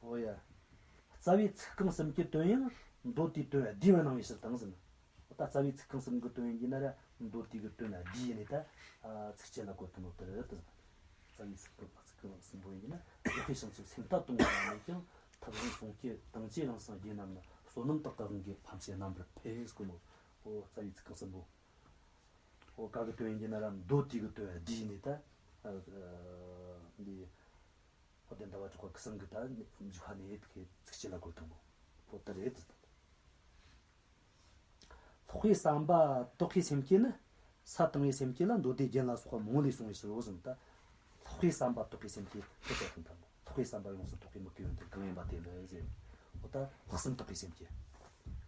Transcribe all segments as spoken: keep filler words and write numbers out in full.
འོ་ཡ། རྩ་བའི་ཚིག་རྐང་གསུམ་གྱི་དོན་ཡང་མདོ་དེའི་དོན་བསྡུས་པ་སྣང་བའི་ཕྱིར་དང་ཟེར། འོ་ད་རྩ་བའི་ཚིག་རྐང་གསུམ་གྱི་དོན་ཡིན་རྒྱུ་ན་ར་མདོ་དེ་གི་དོན་བསྡུས་ནས་ད་ཨ་ཚིགས་བཅད་ལ་བཀོད་དོན་ནོ་དེ་རེད་ཟེར། རྩ་བའི་ཚིག་རྐང་ཚིག་རྐང་གསུམ་པོ་ཡིན་རྒྱུ་ན། རྫོགས་པའི་བྱང་ཆུབ་སེམས་ལྟ་དང་པོ་ལ་གནས་ཀྱང་། ཐབས་དབང་གསུང་སྐྱེས་དང་བཅས་རང་སངས་རྒྱས་རྣམས་ལ། བསོད་ནམས་དག་གི་དབང་གིས་ཐམས་ཅད་རྣམ་པར་འཕེལ་ཟེར་གོ་ནོ། འོ་རྩ་བའི་ཚིག་རྐང་གསུམ་པོ། འོ་ག་གི་དོན་ཡིན་རྒྱུ་ན་ར་མདོ་དེ་གི་དོན་བསྡུས་ནས་ད་ཨ་འདི། འོ་དེ་འདི་བ་གྲགས་པ་གི་གསུང་གི་ད་འཇུག་པ་ནས་ཡེད་ཀྱི་ཚིགས་བཅད་ལ་བཀོད་དང་པོ། འོ་དེ་རེད། ལྷག་པའི་བསམ་པ་དག་གི་སེམས་བསྐྱེད་ནི། ས་དང་པོའི་སེམས་བསྐྱེད་ལ་མདོ་སྡེ་རྒྱན་ལ་སོགས་པ་མང་པོ་ལས་གསུངས་པའི་ཕྱིར་རོ་ཟེར། ད་ལྷག་པའི་བསམ་པ་དག་གི་སེམས་བསྐྱེད་དེ་ལྟ་དང་ལྟ་བུ། ལྷག་པའི་བསམ་པ་ཡོངས་སུ་རྟོག་པའི་མི་བསྐྱོད་ཡོན་ཏན་གང་ཡིན་པ་དེ་ནི་ཟེར། འོ་ད་ལྷག་བསམ་དག་གི་སེམས་བསྐྱེད།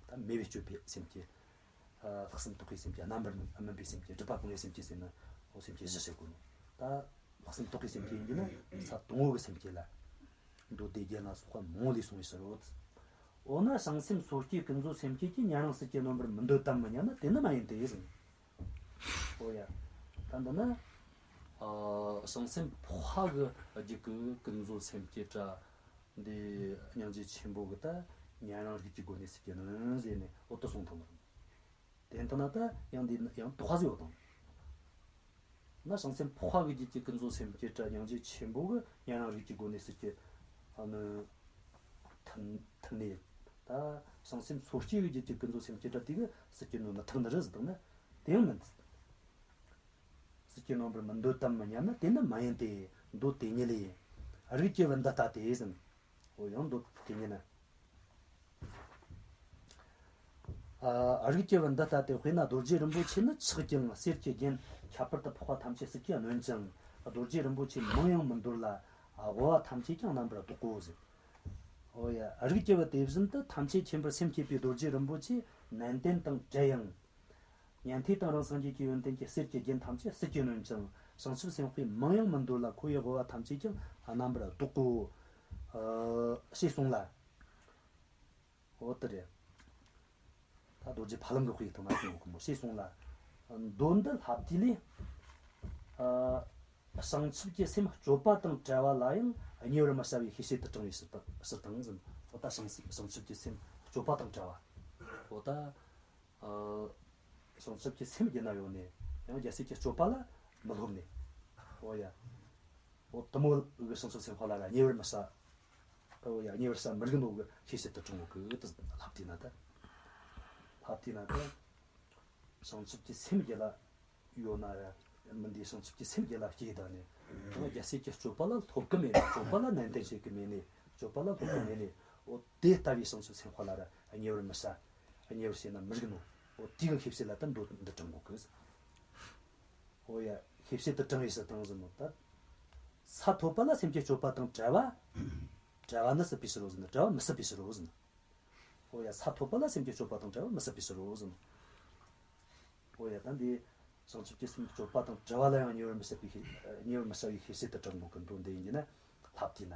ད་མོས་པས་སྤྱོད་པའི་སེམས་བསྐྱེད། ཨ་ལྷག་བསམ་དག་གི་སེམས་བསྐྱེད། རྣམ་པར་སྨིན་པའི་སེམས་བསྐྱེད། སྒྲིབ་པ་སྤང་བའི་སེམས་བསྐྱེད་ཟེར་ན་འོ་སེམས་བསྐྱེད་བཞི་བཤད་དགོས་ནོ། ད་ལྷག་བསམ་དག་གི་སེམས་བསྐྱེད་ཡིན་རྒྱུ་ན་ས་དང་པོ་གི་སེམས་བསྐྱེད་ལ། མདོ་སྡེ་རྒྱན་ལ་སོགས་པ་མང་པོ་ལས་གསུངས་པའི་ཕྱིར་རོ། འོ་ན་བྱང་སེམས་སོ་སྐྱེའི་ཀུན་རྫོབ་སེམས་བསྐྱེད་ཀྱིས་ཉན་རང་སྲིད་ཀྱི་སྣོད་པར་མི་འདོད་དམ་མི་སྙམ་ན། དེ་ནི་མ་ཡིན་ཏེ་ཟེར། འོ་ཡ། ད་འདི་ན་ཨ་བྱང་སེམས་འཕགས་པ་གི་རྒྱུད་ཀྱི་ཀུན་རྫོབ་སེམས་བསྐྱེད་ར། འདི་སྙིང་རྗེ་ཆེན་པོ་གིས་ད་ཉན་རང་རིགས་ཀྱི་སྒོ་ནས་སྲིད་ཀྱི་སྣོད་ཟེར་ནས་འོ་དེ་གསུངས་ཐལ་ནོ། དེ་ལྟ་ན་ད་ཡང་འདི་ཡང་དོགས་པ་ཟིག་ཡོད་དང་། ན་བྱང་སེམས་འཕགས་པ་གི་རྒྱུད་ཀྱི་ཀུན་རྫོབ་སེམས་བསྐྱེད་ར་སྙིང་རྗེ་ཆེན་པོ་གིས་ཉན་རང་རིགས་ཀྱི་སྒོ་ནས་སྲིད་ཀྱི་ཨ་ནི་ཐུན་ཐུན་ནས། ད་བྱང་སེམས་སོ་སྐྱེ་གི་རྒྱུད་ཀྱི་ཀུན་རྫོབ་སེམས་བསྐྱེད་ར་དེ་གིས་སྲིད་ཀྱི་སྣོད་མི་ཐུབ་ནི་རེད་ཟེར་དང་ན། དེ་ཡང་མིན། སྲིད་ཀྱི་སྣོད་པར་མི་འདོད་དམ་མི་སྙམ་ན། དེ་ནི་མ་ཡིན་ཏེ། མདོ་དེ་ཉིད་ལས། རིགས་ཀྱི་བུ་འདི་ལྟ་སྟེ་ཟེར། འོ་ཡང་མདོ་དེ་ཉིད་ནི། ཨ་རིགས་ཀྱི་བུ་འདི་ལྟ་སྟེ། དཔེར་ན་རྡོ་རྗེ་རིན་པོ་ཆེ་ནི་ཆགས་ཀྱང་གསེར་གྱི་རྒྱན་ཁྱད་པར་དུ་འཕགས་པ་ཐམས་ཅད་སྲིད་ཀྱིས་གནོན་ཅིང་། རྡོ་རྗེ་རིན་པོ་ཆེ་མིང་ཡང་མི་འདོར་ལ། དབུལ་བ་ཐམས་ཅད་ཀྱང་རྣམ་པར་ལྡོག་གོ་ཟེར། འོ་ཡ། རིགས་ཀྱི་བུ་དེ་བཞིན་དུ་ཐམས་ཅད་མཁྱེན་པར་སེམས་བསྐྱེད་པའི་རྡོ་རྗེ་རིན་པོ་ཆེ་ནན་ཏན་དང་བྲལ་ཡང་། ཉན་ཐོས་དང་རང་སངས་རྒྱས་ཀྱི་ཡོན་ཏན་གྱི་གསེར་གྱི་རྒྱན་ཐམས་ཅད་སྲིད་ཀྱིས་གནོན་ཅིང་། བྱང་ཆུབ་སེམས་དཔའི་མིང་ཡང་མི་འདོར་ལ། ཁོ་བོའི་དབུལ་བ་ཐམས་ཅད་ཀྱང་རྣམ་པར་ལྡོག་གོ། ཨ་ཞེས་གསུངས་ལ། འོ་དེ་རེད། ད་རྡོ་རྗེ་ཕ་ལམ་གྱི་དཔེ་ཐོག་མ་གསུངས་གོ་མོ། ཞེས་གསུངས་ལ། མདོ་འདི་ལྷ་བསྡུས་ལས། ཨ་བྱང་ཆུབ་ཀྱི་སེམས་སྤྱོད་པ་དང་བྲལ་བ་ལ་ཡང་ཉེ་བར་མི་བྱ་བའི་ཤེས་བྱེད་དུ་དྲངས་པའི་ཕྱིར་དང་ཕྱིར་དང་ཟེར། འོ་ད་བྱང་སེམས་བྱང་ཆུབ་ཀྱི་སེམས་སྤྱོད་པ་དང་བྲལ་བ། འོ་ད། ཨ་བྱང་ཆུབ་ཀྱི་སེམས་བསྒྱུར་ན་ཡོང་ནས་ཡང་རྒྱལ་སྲས་ཀྱི་སྤྱོད་པ་ལ་མི་སློབ་ནས། འོ་ཡ། འོ་དེ་མོ་གི་བྱང་ཆུབ་སེམས་དཔའ་ལ་ར་ཉེ་བར་མི་བྱ། འོ་ཡ། ཉེ་བར་བྱ་མི་རིགས་ནོ་གི་ཤེས་བྱེད་དུ་དྲངས་གོ་གི། དེ་ལྷ་བསྡུས་ན་ད། ལྷ་བསྡུས་ན་ད། བྱང་ཆུབ་ཀྱི་སེམས་བསྒྱུར་ལ་ཡོད་ན་ར་མི་འདི་བྱང་ཆུབ་ཀྱི་སེམས་བསྒྱུར་ལ་སྐྱེས་ད་ནས། ཡང་རྒྱལ་སྲས་ཀྱི་སྤྱོད་པ་ལ་སློབ་གི་མེད་ནས། སྤྱོད་པ་ལ་ནན་ཏན་བྱེད་གི་མེད་ནས། སྤྱོད་པ་ལ་སློབ་གི་མེད་ནས། འོ་དེ་ལྟ་བུའི་བྱང་ཆུབ་སེམས་དཔའ་ལ་ར་ཉེ་བར་མི་བྱ། ཉེ་བར་བྱས་ན་མི་རིགས་ནོ། འོ་དེ་གི་ཤེས་བྱེད་ལ་ད་མདོ་འདི་དྲངས་གོ་གི། འོ་ཡ། ཤེས་བྱེད་དུ་དྲངས་པའི་ཕྱིར་དང་ཟེར་ནོ་ད། ས་ཐོབ་པ་ལ་སེམས་ཀྱི་སྤྱོད་པ་དང་བྲལ་བ། བྲལ་བ་ནི་སྲིད་པའི་ཕྱིར་རོ་ཟེར་ནོ། བྲལ་བ་མི་སྲིད་པའི་ཕྱིར་རོ་ཟེར་ནོ། འོ་ཡ། ས་ཐོབ་པ་ལ་སེམས་ཀྱི་སྤྱོད་པ་དང་བྲལ་བ་མི་སྲིད་པའི་ཕྱིར་རོ་ཟེར་ནོ། འོ་ཡ། ད་འདི་བྱང་ཆུབ་ཀྱི་སེམས་སྤྱོད་པ་དང་བྲལ་བ་ལ་ཡང་ཉེ་བར་མི་བྱ་བའི་ཤེས། ཉེ་བར་མི་བྱ་བའི་ཤེས་བྱེད་དུ་དྲངས་གོ་གི། མདོ་འདི་ཡིན་གྱི་ན་ལྷ་བསྡུས་ན།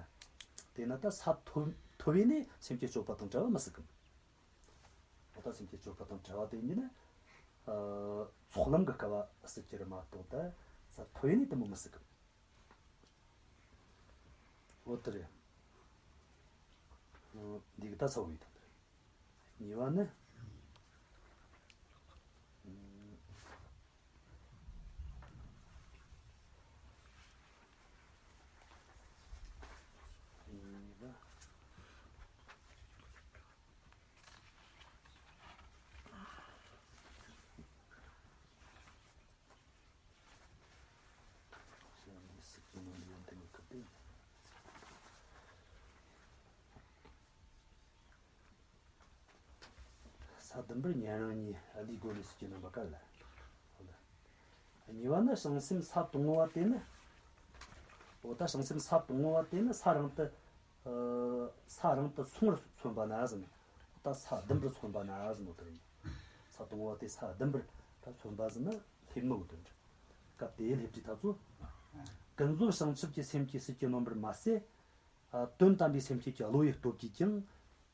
དེས་ན་ད་ས་ཐོབ་ཐོབ་པས་ནི་སེམས་ཀྱི་སྤྱོད་པ་དང་བྲལ་བ་མི་སྲིད་གི། འོ་ད་སེམས་ཀྱི་སྤྱོད་པ་དང་བྲལ་བ་དེ་ཡིན་གྱི་ན། ཨ་ཚོགས་ལམ་གྱི་སྐབས་སྲིད་ཀྱི་རེད་མ་གཏོགས་ད་ས་ཐོབ་པས་ནི་དེ་མོ་མི་སྲིད་གི། འོ་དེ་རེད། འདི་གི་ད་ཚ་བོ་ཡི་དང་དེ་རེད། གཉིས་པ་ནི། གཉིས་པ། ས་བདུན་པར་ཉན་རང་གཉིས་བསྡུས་སྒོ་ནས་སྲིད་ཀྱི་སྣོད་པར་བཀར་ལ། གཉིས་པ་ནི་བྱང་སེམས་ས་དང་པོ་བ་དེ་ནི། འོ་ད་བྱང་སེམས་ས་དང་པོ་བ་དེ་ནི་ས་རང་དུ། ས་རང་དུ་སོང་བར་མཚོན་པ་ན་ཟེར་ནོ། ད་ས་བདུན་པར་མཚོན་པ་ན་ཟེར་ནོ་དེ་རེད། ས་དང་པོ་བ་དེ་ས་བདུན་པར་ད་མཚོན་པ་ཟེར་ན་སླེབས་ནོ་གི་དོན་རེད། སྐབས་དེའི་སླེབས་དུས་ད་ཚོ། ཀུན་རྫོབ་བྱང་ཆུབ་ཀྱི་སེམས་ཀྱིས་སྲིད་ཀྱི་སྣོད་པར་མ་ཟད། ཨ་དོན་དམ་པའི་སེམས་བསྐྱེད་ཀྱི་བློ་ཡི་སྟོབས་ཀྱིས་ཀྱང་།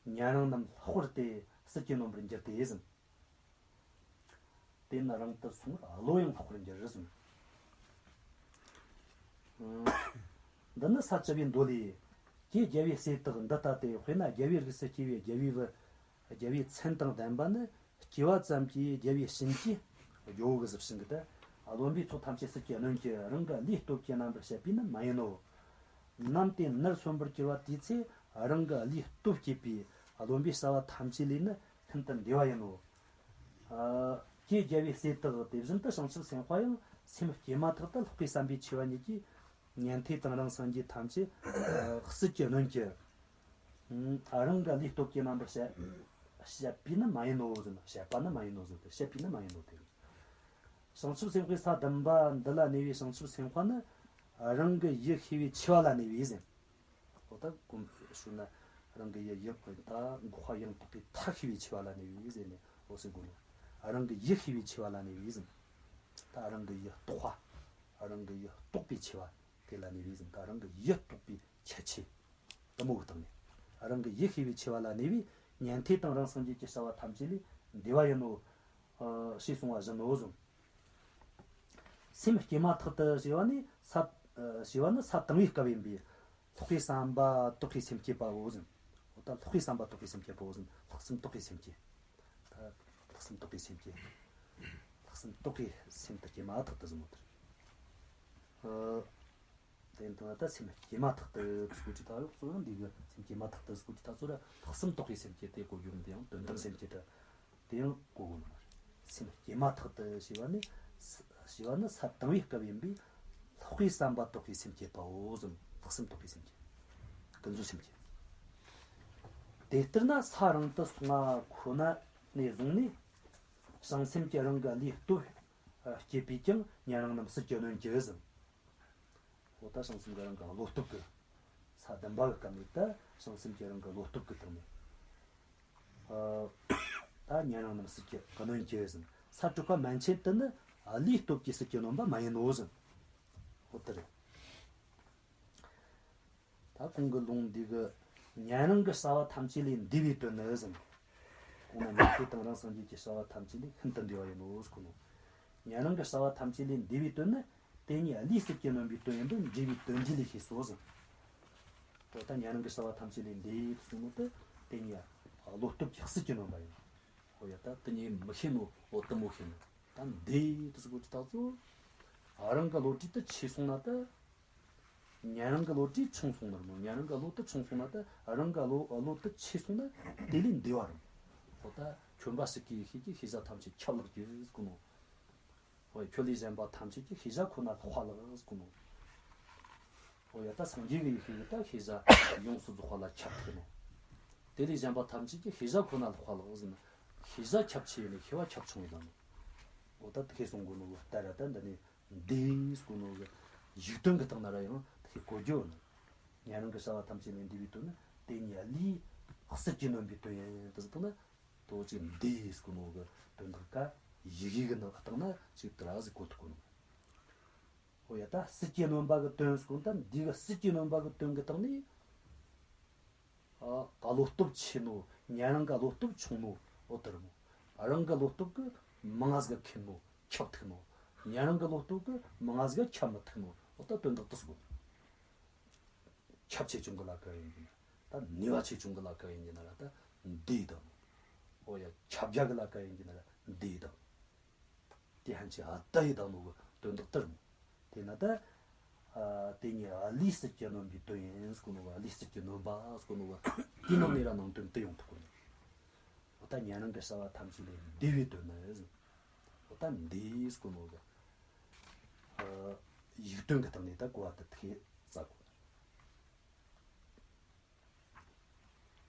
ཉན་རང་རྣམས་ལྷག་པར་དུ་སྲིད་ཀྱི་སྣོད་པར་འགྱུར་ཏེ་ཟེར། དེ་ནི་རང་དུ་སོང་བར་བློ་ཡང་ལྷག་པར་འགྱུར་ཟེར། འདི་ནི་ས་བཅུ་པའི་མདོ་ལས། དེ་རྒྱལ་བའི་སྲས་དག་འདི་ལྟ་སྟེ། དཔེར་ན་རྒྱལ་བའི་རིགས་སུ་སྐྱེ་བའི་རྒྱལ་བའི་བུ། རྒྱལ་བའི་མཚན་དང་ལྡན་པ་ནི། སྐྱེ་བ་ཙམ་གྱིས་རྒྱལ་བའི་བྱིན་གྱིས་འཇོག་གི་ཟེར་ཞིང་གི་ད། བློན་པོའི་ཚོགས་ཐམས་ཅད་སྲིད་ཀྱིས་གནོན་གྱི། རང་གི་བློའི་སྟོབས་ཀྱིས་རྣམ་པར་དཔྱད་པས་ནི་མ་ཡིན་ནོ། ནམ་དེ་ནར་སོན་པར་གྱུར་པ་དེའི་ཚེ། རང་གི་བློའི་སྟོབས་བསྐྱེད་པའི་བློན་པོའི་རྩ་བ་ཐམས་ཅད་ལས་ནི་ཤིན་ཏུ་འདས་པ་ཡིན་ནོ། ཨ། ཀྱེ་རྒྱལ་བའི་སྲས་དག། དེ་བཞིན་དུ་བྱང་ཆུབ་སེམས་དཔའ་ཡང་སེམས་བསྐྱེད་མ་ཐག་ཏུ་ལྷག་པའི་བསམ་པས་ཕྱེ་བ་ཉིད་ཀྱིས་ཉན་ཐོས་དང་རང་སངས་རྒྱས་ཐམས་ཅད་སྲིད་ཀྱིས་གནོན་གྱི། ཨ། རང་གི་བློའི་སྟོབས་ཀྱིས་རྣམ་པར་དཔྱད། དཔྱད་པས་ནི་མ་ཡིན་ནོ་ཟེར་ན། དཔྱད་པ་ནི་མ་ཡིན་ནོ་ཟེར་ཏེ། དཔྱད་པས་ནི་མ་ཡིན་ནོ་དེ། བྱང་ཆུབ་སེམས་དཔའི་ས་བདུན་པ་འདི་ལ་གནས་པའི་བྱང་ཆུབ་སེམས་དཔའ་ནི། རང་གི་ཡུལ་ཤེས་པས་ཕྱེ་བ་ལ་གནས་པའི་ཟེར། འོ་ད་གོང་ཞུས་ན་རང་གི་ཡུལ་ཡུལ་ད་འགོག་པ་ཡང་དག་པའི་མཐའ་ཤེས་པས་ཕྱེ་བ་ལ་གནས་པའི་ཟེར་ནས་འོ་ཟེར་དགོས་ནོ། རང་གི་ཡུལ་ཤེས་པས་ཕྱེ་བ་ལ་གནས་པའི་ཟེར། ད་རང་གི་ཡུལ་རྟོགས་པ། རང་གི་ཡུལ་རྟོགས་པས་ཕྱེ་བ་དེ་ལ་གནས་པའི་ཟེར། ད་རང་གི་ཡུལ་རྟོགས་པའི་ཁྱད་ཆོས་དེ་མོ་གི་སྟེང་ནས། རང་གི་ཡུལ་ཤེས་པས་ཕྱེ་བ་ལ་གནས་པའི་ཉན་ཐོས་དང་རང་སངས་རྒྱས་ཀྱི་རྩ་བ་ཐམས་ཅད་ལས་འདས་པ་ཡིན་ནོ། ཨ། ཞེས་གསུངས་པ་བཞིན་ནོ་ཟེར། སེམས་བསྐྱེད་མ་ཐག་ཏུ་ཞེས་པ་ནི་ས། ཨ། ཞེས་པ་ནི་ས་དང་པོའི་སྐབས་ཡིན་པས། ལྷག་པའི་བསམ་པ་དག་གིས་སེམས་བསྐྱེད་པའོ་ཟེར། འོ་ད་ལྷག་པའི་བསམ་པ་དག་གིས་སེམས་བསྐྱེད་པའོ་ཟེར། ལྷག་བསམ་དག་གིས་སེམས་བསྐྱེད། ད་ལྷག་བསམ་དག་གིས་སེམས་བསྐྱེད། ལྷག་བསམ་དག་གིས་སེམས་དེ་བསྐྱེད་མ་ཐག་ཏུ་ཟེར་མོ་དེ་རེད། ཨ། དེ་འདི་ན་ད་སེམས་བསྐྱེད་མ་ཐག་ཏུ་ཟེར་གོ་དུས་ད་ཡོག་གཙོ་ཡང་འདི་གི་སེམས་བསྐྱེད་མ་ཐག་ཏུ་ཟེར་གོ་དུས་ད་གཙོ་ར་ལྷག་བསམ་དག་གིས་སེམས་བསྐྱེད་དེ་གོ་རྒྱུ་འདི་ཡང་དོན་དམ་སེམས་བསྐྱེད་དེ། དེ་ཡང་གོ་དགོས་ནི་མ་རེད། སེམས་བསྐྱེད་མ་ཐག་ཏུ་ཞེས་པ་ནི། ཞེས་པ་ནི་ས་དང་པོའི་སྐབས་ཡིན་པས། ལྷག་པའི་བསམ་པ་དག་གིས་སེམས་བསྐྱེད་པའོ་ཟེར། ལྷག་བསམ་དག་གིས་སེམས་བསྐྱེད། ཀུན་རྫོབ་སེམས་བསྐྱེད། དེ་ལྟར་ན་ས་རིང་དུ་སོང་བ་ཁོ་ན་ནས་བཟུང་ནས། བྱང་སེམས་ཀྱིས་རང་གི་བློའི་སྟོབས་བསྐྱེད་པས་ཀྱང་ཉན་རང་རྣམས་སྲིད་ཀྱིས་གནོན་གྱི་ཟེར། འོ་ད་བྱང་སེམས་ཀྱིས་རང་གི་བློ་སྟོབས་ཀྱིས། ས་བདུན་པ་གི་སྐབས་ནས་ད་བྱང་སེམས་ཀྱིས་རང་གི་བློ་སྟོབས་ཀྱི་སྟེང་ནས། ཨ། ད་ཉན་རང་རྣམས་སྲིད་ཀྱིས་གནོན་གྱི་ཟེར། ས་དྲུག་པ་མན་ཆད་དུ་ནི་བློའི་སྟོབས་ཀྱིས་སྲིད་ཀྱིས་གནོན་པ་མ་ཡིན་ནོ་ཟེར། འོ་དེ་རེད། ད་གོང་གི་ལུང་འདི་གི་ཉན་རང་གི་རྩ་བ་ཐམས་ཅད་ལས་འདས་པའི་དོན་ནི་ཟེར། གོང་ན་ཉན་ཐོས་དང་རང་སངས་རྒྱས་ཀྱི་རྩ་བ་ཐམས་ཅད་ལས་ཤིན་ཏུ་འདས་པ་ཡིན་ནོ་ཟེར་གོ་ནོ། ཉན་རང་གི་རྩ་བ་ཐམས་ཅད་ལས་འདས་པའི་དོན་ནི། དེ་ཉིད་བློས་སྲིད་ཀྱིས་གནོན་པའི་དོན་ཡིན་པས་འབྲས་བུའི་དོན་འདི་ལས་ཤེས་སོ་ཟེར། འོ་ད་ཉན་རང་གི་རྩ་བ་ཐམས་ཅད་ལས་འདས་གསུངས་ནོ་དེ། དེ་ཉིད་བློ་སྟོབས་ཀྱིས་སྲིད་ཀྱིས་གནོན་པ་ཡིན། འོ་ཡ་ད་དེ་ཉིད་མི་ཤེས་ནོ། འོ་དེ་མོ་ཤེས་ནོ། ད་འདས་དུ་ཟེར་གོ་དུས་ད་གཙོ། རང་གི་བློ་གྲོས་དེ་ཆེ་སོང་ན་ད། ཉན་རང་གི་བློ་གྲོས་ཆུང་སོང་ནི་རེད་མོ། ཉན་རང་གི་བློ་དེ་ཆུང་སོང་ན་ད་རང་གི་བློ་བློ་དེ་ཆེ་སོང་ན་དེ་ལས་འདས་པ་རེད། འོ་ད་ཁྱོད་འབའ་ཞིག་གི་ཡེ་ཤེས་ཀྱིས་ཤེས་བྱ་ཐམས་ཅད་ཁྱབ་ལེགས་ཀྱི་ཟེར་གོ་ནོ། འོ་ཁྱོད་ལས་གཞན་པ་ཐམས་ཅད་ཀྱི་ཤེས་བྱ་ཁོ་ན་ལྷག་པ་ལེགས་ཟེར་གོ་ནོ། འོ་ཡ་ད་སངས་རྒྱས་ཀྱི་ཡེ་ཤེས་ཀྱིས་ད་ཤེས་བྱ་ཡོངས་སུ་རྫོགས་པ་ལ་ཁྱབ་ཐུབ་ནོ། དེ་ལས་གཞན་པ་ཐམས་ཅད་ཀྱི་ཤེས་བྱ་ཁོ་ན་ལྷག་པ་ལེགས་ཟེར་ན། ཤེས་བྱ་ཁྱབ་ཆེ་ཡིན་ནས་ཤེས་པ་ཁྱབ་ཆུང་ཡིན་ནོ། འོ་ད་དེ་ཁས་གསུང་གོ་ནོ་ལྟར་ད་འདི་ནས། འདས་ཟེར་གོ་ནོ་གི་ཡིག་དོན་གི་སྟེང་ན་ར་ཡང་དེ་གོ་རྒྱུ་ནི། ཉན་རང་གི་རྩ་བ་ཐམས་ཅད་ལས་འདས་པའི་དོན་ནི་དེ་ཉིད་བློས་སྲིད་ཀྱིས་གནོན་པའི་དོན་ཡིན་དུ་ཟེར་བཏང་ན། དོ་ཅིག་འདས་ཟེར་གོ་ནོ་གི་དོན་དག་ག་ཡི་གེ་གི་ནང་སྟེང་ན་ཅིག་དེ་ར་ཟིག་གོ་ཐུབ་གོ་ནོ། འོ་ཡ་ད་སྲིད་ཀྱིས་གནོན་པ་གི་དོན་ཟེར་གོ་ནོ་ད་འདི་གི་སྲིད་ཀྱིས་གནོན་པ་གི་དོན་གི་སྟེང་ནས། ཨ། བློ་སྟོབས་ཆེ་ནོ། ཉན་རང་གི་བློ་སྟོབས་ཆུང་ནོ། འོ་དེ་རེད་མོ། རང་གི་བློ་སྟོབས་ཀྱིས་མང་ང་ཟིག་མཁྱེན་ནོ། ཁྱབ་ཐུབ་ནོ། ཉན་རང་གི་བློ་སྟོབས་ཀྱིས་མང་ང་ཟིག་ཁྱབ་མི་ཐུབ་ནོ། འོ་ད་དོན་དག་དེ་ཟེར་གོ་ནོ། ཁྱབ་ཆེ་ཆུང་གི་ལ་ཁ་ཡིན་གྱི་ན་ར་ད། ནུས་པ་ཆེ་ཆུང་གི་ལ་ཁ་ཡིན་གྱི་ན་ར་ད་འདས་བཏང་ནོ། འོ་ཡ་ཁྱབ་རྒྱ་གི་ལ་ཁ་ཡིན་གྱི་ན་ར་འདས་བཏང་ནོ། དེ་ཕན་ཆད་ཨ་ད་ཡི་བཏང་ནོ་གི་དོན་དག་དེ་རེད་མོ། དེས་ན་ད། ཨ། དེ་ཉིད་བློས་སྲིད་ཀྱིས་གནོན་པའི་དོན་ཡིན་ཟེར་གོ་ནོ་གི་བློས་སྲིད་ཀྱིས་གནོན་པ་ཟེར་གོ་ནོ་གི་དེའི་ནང་ནས་ར་ནང་དོན་དེ་ཡོང་ཐུབ་གོ་ནོ། འོ་ད་ཉན་རང་གི་རྩ་བ་ཐམས་ཅད་ལས་འདས་པའི་དོན་ནི་ཟེར། འོ་ད་འདས་ཟེར་གོ་ནོ་གི། ཨ། ཡིག་དོན་གི་སྟེང་ནས་ད་གོ་བ་དེ་ཐིག་བཙལ་གོ་ནོ།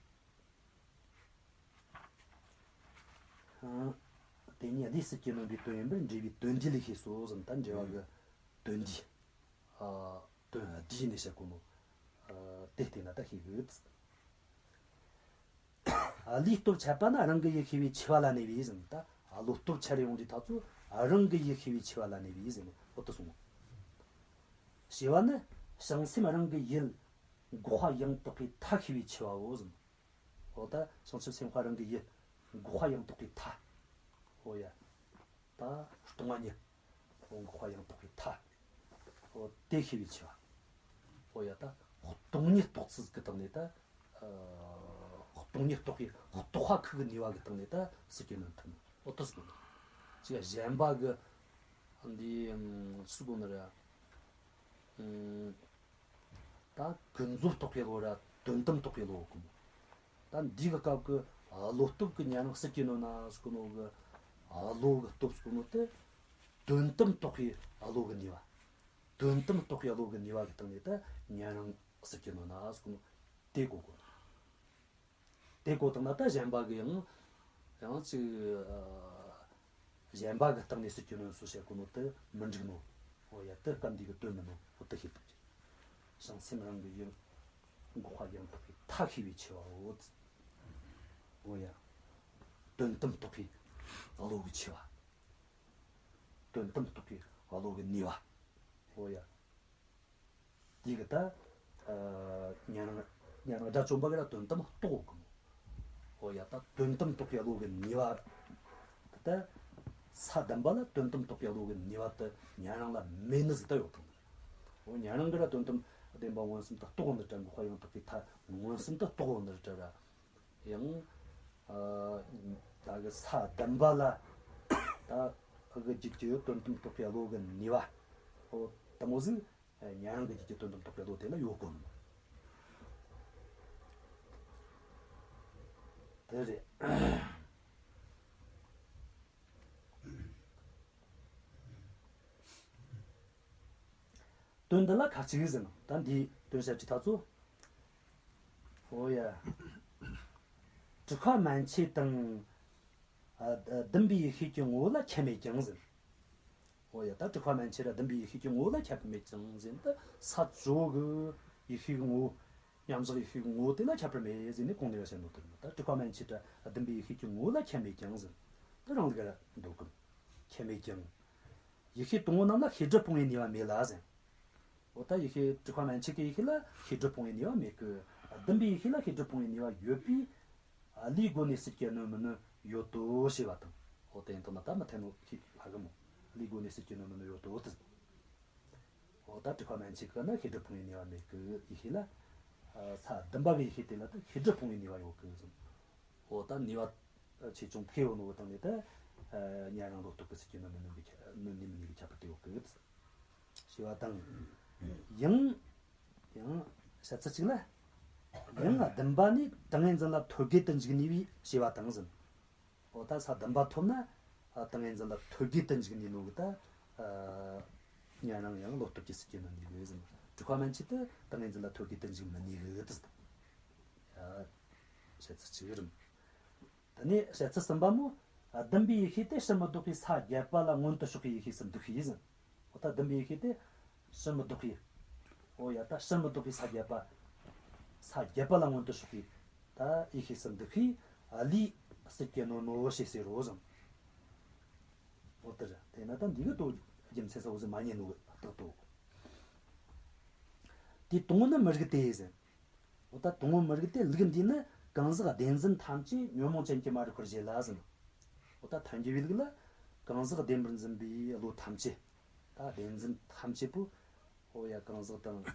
ཨ། དེ་ཉིད་བློས་སྲིད་ཀྱིས་གནོན་པའི་དོན་ཡིན་པས་འབྲས་བུའི་དོན་འདི་ལས་ཤེས་སོ་ཟེར། ད་འགྲེལ་བ་གི་དོན་འདི། ཨ། དོན་འདི་ནས་བཤད་གོ་ནོ། ཨ། དེ་བལྟས་ན་ད་ཤེས་གི། ཨ། བློའི་སྟོབས་འཆད་པ་ནི་རང་གི་ཡུལ་ཤེས་པས་ཕྱེ་བ་ལ་གནས་པས་ཟེར། ད་བློ་སྟོབས་འཆད་རེ་ཡོང་དུས་ད་གཙོ་རང་གི་ཡུལ་ཤེས་པས་ཕྱེ་བ་ལ་གནས་པས་ཟེར་ནས་འོ་དེ་གསུངས། ཞེས་པ་ནི་བྱང་སེམས་རང་གི་ཡུལ་འགོག་པ་ཡང་དག་པའི་མཐའ་ཤེས་པས་ཕྱེ་བའོ་ཟེར། འོ་ད་བྱང་ཆུབ་སེམས་དཔའ་རང་གི་ཡུལ་འགོག་པ་ཡང་དག་པའི་མཐའ། འོ་ཡ། ད་སྟོང་པ་ཉིད། འོ་འགོག་པ་ཡང་དག་པའི་མཐའ། འོ་དེ་ཤེས་པས་ཕྱེ་བ། འོ་ཡ་ད་ སྟོང་ཉིད་རྟོགས་ཚུལ་གི་སྟེང་ནས་ད། ཨ། སྟོང་ཉིད་རྟོགས་པའི་རྟོགས་པ་ཁུ་གི་ནུས་པ་གི་སྟེང་ནས་ད་སྲིད་ཀྱི་ནོན་ཐུབ་ནོ། འོ་དེ་ཟེར་གོ་ནོ། ཅིག་གཞན་པ་གི། འདི་ཟེར་གོ་ནི་རེད། ཨ། ད་ཀུན་རྫོབ་རྟོགས་པའི་བློ་ར་དོན་དམ་རྟོགས་པའི་བློ་གོ་མོ། ད་འདི་གི་སྐབས་ཀྱི་བློ་སྟོབས་ཀྱི་ཉན་རང་སྲིད་ཀྱི་ནོན་ན་ཟེར་གོ་ནོ་གི་བློ་གི་སྟོབས་ཟེར་གོ་ནོ་དེ། དོན་དམ་རྟོགས་པའི་བློ་གི་ནུས་པ། དོན་དམ་རྟོགས་པའི་བློ་གི་ནུས་པ་གི་སྟེང་ནས་ད་ཉན་རང་སྲིད་ཀྱི་ནོན་ན་ཟེར་གོ་ནོ་དེ་གོ་དགོས། དེ་གོ་བཏང་ན་ད་གཞན་པ་གི་ཡང་ཡང་ཅིག། ཨ། གཞན་པ་གི་སྟེང་ནས་སྲིད་ཀྱི་ནོན་སོ་བྱེད་གོ་ནོ་དེ་མི་འགྲིག་ནོ། འོ་ཡ། དེ་སྐབས་འདི་གི་དོན་མིན་ནོ། འོ་དེ་ཤེས་ཐུབ་ཀྱི། བྱང་སེམས་རང་གི་ཡུལ། འགོག་པ་ཡང་དག་པའི་མཐའ་ཤེས་པའི་ཆེ་བའོ། འོ་ཡ། དོན་དམ་རྟོགས་པའི་བློ་གི་ཆེ་བ། དོན་དམ་རྟོགས་པའི་བློ་གི་ནུས་པ། འོ་ཡ། དེ་གི་ད། ཨ། ཉན་རང་ཉན་རང་དགྲ་བཅོམ་པ་གི་ལ་དོན་དམ་རྟོགས་གི་མོ། འོ་ཡ། ད་དོན་དམ་རྟོགས་པའི་བློ་གི་ནུས་པ། ད་ས་བདུན་པ་ལ་དོན་དམ་རྟོགས་པའི་བློ་གི་ནུས་པ་དེ་ཉན་རང་ལ་མེད་ནི་ཟིག་ད་ཡོད་དང་། འོ་ཉན་རང་གི་ལ་དོན་དམ་བདེན་པ་མངོན་སུམ་དུ་རྟོགས་ནི་ད། འགོག་པ་ཡང་དག་པའི་མཐའ་མངོན་སུམ་དུ་རྟོགས་ནི་ད་ར། ཡང་། ཨ། ད་གི་ས་བདུན་པ་ལ་ད་གི་རྒྱུད་ཀྱི་དོན་དམ་རྟོགས་པའི་བློ་གི་ནུས་པ། འོ་དེ་མོ་ཟིག། ཨ། ཉན་རང་གི་རྒྱུད་ཀྱི་དོན་དམ་རྟོགས་པའི་བློ་དེ་ལ་ཡོད་གོ་ནི། དེ་རེད། དོན་འདི་ལ་ཁ་ཅིག་ཟེར་ན། ད་འདིའི་དོན་བཤད་ཀྱི་ཐག་ཚོ། འོ་ཡ། དྲེགས་པ་མན་ཆད་དང་། ཨ། བདུན་པའི་ཡེ་ཤེས་ཀྱི་ངོ་བོ་ལ་ཁྱད་མེད་ཀྱང་ཟེར། འོ་ཡ། ད་དྲེགས་པ་མན་ཆད་ར་བདུན་པའི་ཡེ་ཤེས་ཀྱི་ངོ་བོ་ལ་ཁྱད་མེད་ཀྱང་ཟེར། ད་ས་བཅུ་གི་ཡེ་ཤེས་ཀྱི་ངོ་བོ། མཉམ་བཞག་ཡེ་ཤེས་ཀྱི་ངོ་བོ་དེ་ལ་ཁྱད་པར་མེད་ཟེར་ནས་གོང་ནས་ར་བཤད་ནོ་དེ་རེད། ད་དྲེགས་པ་མན་ཆད་ར་བདུན་པའི་ཡེ་ཤེས་ཀྱི་ངོ་བོ་ལ་ཁྱད་མེད་ཀྱང་ཟེར། ད་རང་ལུགས་ར་འདོད་གི། ཁྱད་མེད་ཀྱང་། ཡེ་ཤེས་དང་པོ་རྣམས་ལ་ཤེས་སྒྲིབ་སྤོང་བའི་ནུས་པ་མེད་ལ་ཟེར། འོ་ད་ཡེ་ཤེས་དྲེགས་པ་མན་ཆད་ཀྱི་ཡེ་ཤེས་ལ་ཤེས་སྒྲིབ་སྤོང་བའི་ནུས་པ་མེད་གི། བདུན་པའི་ཡེ་ཤེས་ལ་ཤེས་སྒྲིབ་སྤོང་བའི་ནུས་པ་ཡོད་པས། ཨ། ལས་སྒོ་ནས་སྲིད་ཀྱི་ནོན་མི་ནོན་ཡོད་དོ་ཞེས་པ་དང་། འོ་དེ་ཡིན་དང་ན་ད་མི་འཐད་ནོ་ཁྱོས་ཧ་གོ་མོ། ལས་སྒོ་ནས་སྲིད་ཀྱི་ནོན་མི་ནོན་ཡོད་དོ་དེ། འོ་ད་དྲེགས་པ་མན་ཆད་ཀྱི་ན་ཤེས་སྒྲིབ་སྤོང་བའི་ནུས་པ་མེད་གི། ཡེ་ཤེས་ལ། ཨ། ས་བདུན་པ་གི་ཡེ་ཤེས་དེ་ལ་ད་ཤེས་སྒྲིབ་སྤོང་བའི་ནུས་པ་ཡོད་གི་ཟེར། འོ་ད་ནུས་པ་ཆེ་ཆུང་ཕེ་ཡོད་ནོ་བོ་དང་ནི་ད། ཨ། ཉན་རང་བློ་སྟོབས་ཀྱི་སྲིད་ཀྱི་ནོན་མི་ནོན་གི་ཁྱད། ནོན་ནི་མི་ནོན་གི་ཁྱད་པར་དེ་ཡོད་གི་ཞེས་པ་དང་། ཡང་། ཡང་བཤད་ཚུལ་གཅིག་ལ། ཡང་བདུན་པ་ནི་ཏིང་ངེ་འཛིན་ལ་ཐོད་རྒལ་དུ་འཇུག་ནུས་པའི་ཞེས་པ་དང་ཟེར། འོ་ད་ས་བདུན་པ་ཐོབ་ན། ཨ། ཏིང་ངེ་འཛིན་ལ་ཐོད་རྒལ་དུ་འཇུག་ནུས་ནོ་གི་ད། ཨ། ཉན་རང་ཡང་བློ་སྟོབས་ཀྱི་སྲིད་ཀྱི་ནོན་ནུས་གི་ཟེར། དྲེགས་པ་མན་ཆད་དེ་ཏིང་ངེ་འཛིན་ལ་ཐོད་རྒལ་དུ་འཇུག་མི་ནུས་གི་ད་ཟེར། ཨ། བཤད་ཚུལ་གཅིག་རེད། དེ་ནས་བཤད་ཚུལ་གསུམ་པ་མོ། ཨ། བདུན་པའི་ཡེ་ཤེས་དེ་ཕྱིར་མི་ལྡོག་པའི་ས་བརྒྱད་པ་ལ་མངོན་དུ་ཕྱོགས་པའི་ཡེ་ཤེས་སུ་འདུ་ཤེས་ཟེར། འོ་ད་བདུན་པའི་ཡེ་ཤེས་དེ་ཕྱིར་མི་ལྡོག་པའི། འོ་ཡ། ད་ཕྱིར་མི་ལྡོག་པའི་ས་བརྒྱད་པ། ས་བརྒྱད་པ་ལ་མངོན་དུ་ཕྱོགས་པའི་ད་ཡེ་ཤེས་སུ་འདུ་ཤེས། ཨ། ལས་སྲིད་ཀྱི་ནོན་ནོ་ཞེས་ཟེར་རོ་ཟེར། འོ་དེ་རེད། དེས་ན་ད་འདི་གི་དོ་རྒྱུ་མཚན་ས་འོ་ཟེར་མ་ཉན་ནོ་གི་རྟགས་དོ། དེ་དང་པོ་ནི་མི་རིགས་ཏེ་ཟེར། འོ་ད་དང་པོ་མི་རིགས་ཏེ། ལུགས་འདིས་ནི་གང་ཟག་བདེན་འཛིན་ཐམས་ཅད་ཉོན་མོངས་ཅན་གྱིས་མ་རིག་པར་བཞེད་ལ་ཟེར། འོ་ད་ཐལ་འགྱུར་བའི་ལུགས་ལ་གང་ཟག་བདེན་པར་འཛིན་པའི་བློ་ཐམས་ཅད། ད་བདེན་འཛིན་ཐམས་ཅད་པོ། འོ་ཡ། གང་ཟག་དང་ད་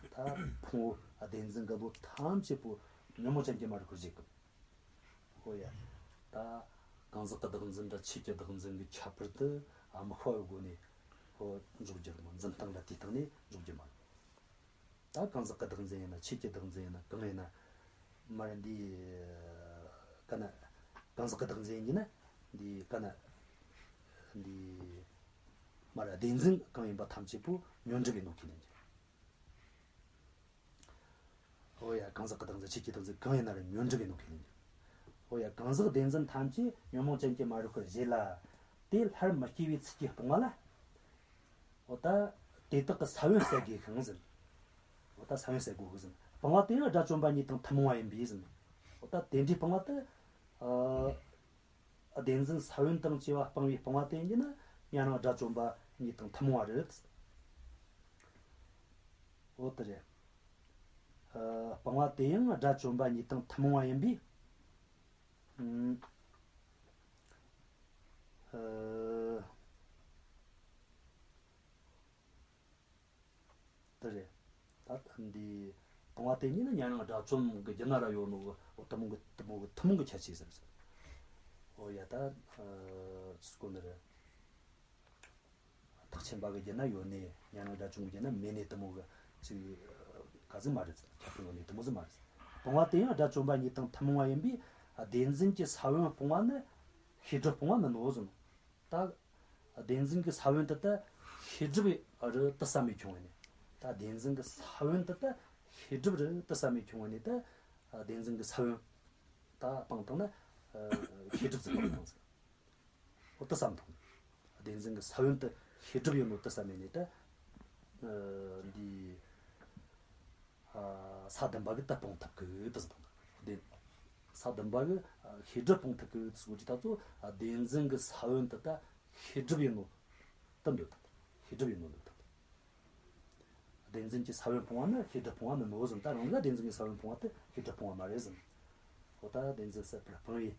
ཕུང་པོ་བདེན་འཛིན་གྱི་བློ་ཐམས་ཅད་པོ་ཉོན་མོངས་ཅན་གྱིས་མ་རིག་པར་བཞེད་གི། འོ་ཡ། ད་གང་ཟག་གི་བདག་འཛིན་དང་ཆོས་ཀྱི་བདག་འཛིན་གྱི་ཁྱད་པར་དེ་དམིགས་པ་གི་སྒོ་ནས་འོ་འཇོག་རྒྱུ་རེད་མོ། འཛིན་སྟངས་ལ་དེ་སྟེང་ནས་འཇོག་རྒྱུ་མ་རེད། ད་གང་ཟག་གི་བདག་འཛིན་ཡིན་ན། ཆོས་ཀྱི་བདག་འཛིན་ཡིན་ན། གང་ཡིན་ན། མར་འདི་ག་ན། གང་ཟག་གི་བདག་འཛིན་ཡིན་ན། འདི་ག་ན། འདི་མར་བདེན་འཛིན་གང་ཡིན་པ་ཐམས་ཅད་པོ་ཉོན་སྒྲིབ་ཡིན་ནོ་ཁས་ལེན་རྒྱུ། འོ་ཡ། གང་ཟག་གི་བདག་འཛིན། ཆོས་ཀྱི་བདག་འཛིན་གང་ཡིན་ན་ར་ཉོན་སྒྲིབ་ཡིན་ནོ་ཁས་ལེན་རྒྱུ། འོ་ཡ། གང་ཟག་བདེན་འཛིན་ཐམས་ཅད་ཉོན་མོངས་ཅན་གྱིས་མ་རིག་པར་བཞེད་ལ། དེ་སླར་མི་སྐྱེ་བའི་ཚུལ་གྱིས་སྤང་བ་ལ། འོ་ད་དེ་དག་གི་ས་བོན་ཟད་དགོས་ཤིང་ཟེར། འོ་ད་ས་བོན་ཟད་དགོས་གི་ཟེར། སྤང་བ་དེ་ཡང་དགྲ་བཅོམ་པ་ཉིད་དང་ཐུན་མོང་བ་ཡིན་པས་ཟེར། འོ་ད་དེ་འདྲའི་སྤང་བ་དེ། ཨ། བདེན་འཛིན་ས་བོན་དང་བཅས་པ་སྤངས་པའི་སྤང་བ་དེ་ཡིན་ན་ཉན་རང་དགྲ་བཅོམ་པ་ཉིད་དང་ཐུན་མོང་བ་རེད། འོ་དེ་རེད། ཨ། སྤང་བ་དེ་ཡང་དགྲ་བཅོམ་པ་ཉིད་དང་ཐུན་མོང་བ་ཡིན་པས། ཨུམ། ཨ། དེ་རེད། ད་འདི་ད་ སྤོང་བ་དེ་ཉིད་ནི་ཉན་རང་དགྲ་བཅོམ་གྱི་རྒྱུད་ན་ར་ཡོད་ནོ་གི། འོ་དེ་མོ་གི་དེ་མོ་གི་ཐུན་མོང་གི་ཁྱད་ཆོས་ཟེར། འོ་ཡ། ད་ཨ་སུ་གོ་ནི་རེད། ཐེག་ཆེན་པ་གི་རྒྱུད་ན་ཡོད་ནི། ཉན་རང་དགྲ་བཅོམ་གྱི་རྒྱུད་ན་མེད་ནི། དེ་མོ་གི་ཅིག་ག་ཟིག་མ་རེད། ཁྱད་པར་ཡོད་ནི་དེ་མོ་ཟིག་མ་རེད། སྤོང་བ་དེ་ཡང་དགྲ་བཅོམ་པ་ཉིད་དང་ཐུན་མོང་བ་ཡིན་པས། བདེན་འཛིན་གྱི་ས་བོན་སྤོང་བ་ནི་ཤེས་སྒྲིབ་སྤོང་བ་མིན་ནོ་ཟེར་ནོ། ད་བདེན་འཛིན་གྱི་ས་བོན་དེ་ད་ཤེས་སྒྲིབ་རི་དུ་ས་མེད་ཁྱོང་བ་ནི། ད་བདེན་འཛིན་གྱི་ས་བོན་དེ་ད་ཤེས་སྒྲིབ་རི་དུ་ས་མེད་ཁྱོང་བ་ནི། ད་བདེན་འཛིན་གྱི་ས་བོན་ད་སྤངས་བཏང་ན་ཨ་ཤེས་སྒྲིབ་ཟིག་སྤངས་བཏང་ཟིག། འོ་དེ་བསམ་བཏང་། བདེན་འཛིན་གྱི་ས་བོན་དེ་ཤེས་སྒྲིབ་ཡིན་ནོ་དེ་བསམ་ཡས་ནས་ད། ཨ་འདི་ཨ་ས་བདུན་པ་གིས་ད་སྤོང་ཐུབ་གི་དེ་ཟེར་བཏང་། བདེན། ས་བདུན་པ་གིས་ཨ་ཤེས་སྒྲིབ་སྤོང་ཐུབ་གི་དེ་ཟེར་གོ་དུས་ད་ཚོ། ཨ་བདེན་འཛིན་གྱི་ས་བོན་དེ་ད་ཤེས་སྒྲིབ་ཡིན་ནོ་དེ་འདོད་ཐུབ། ཤེས་སྒྲིབ་ཡིན་ནོ་འདོད་ཐུབ། བདེན་འཛིན་གྱི་ས་བོན་སྤོང་བ་ནི་ཤེས་སྒྲིབ་སྤོང་བ་མིན་ནོ་ཟེར། ད་རང་གིས་བདེན་འཛིན་གྱི་ས་བོན་སྤོང་བ་དེ་ཤེས་སྒྲིབ་སྤོང་བ་མ་རེད་ཟེར། འོ་ད་བདེན་འཛིན་ཟད་པར་སྤང་བའི་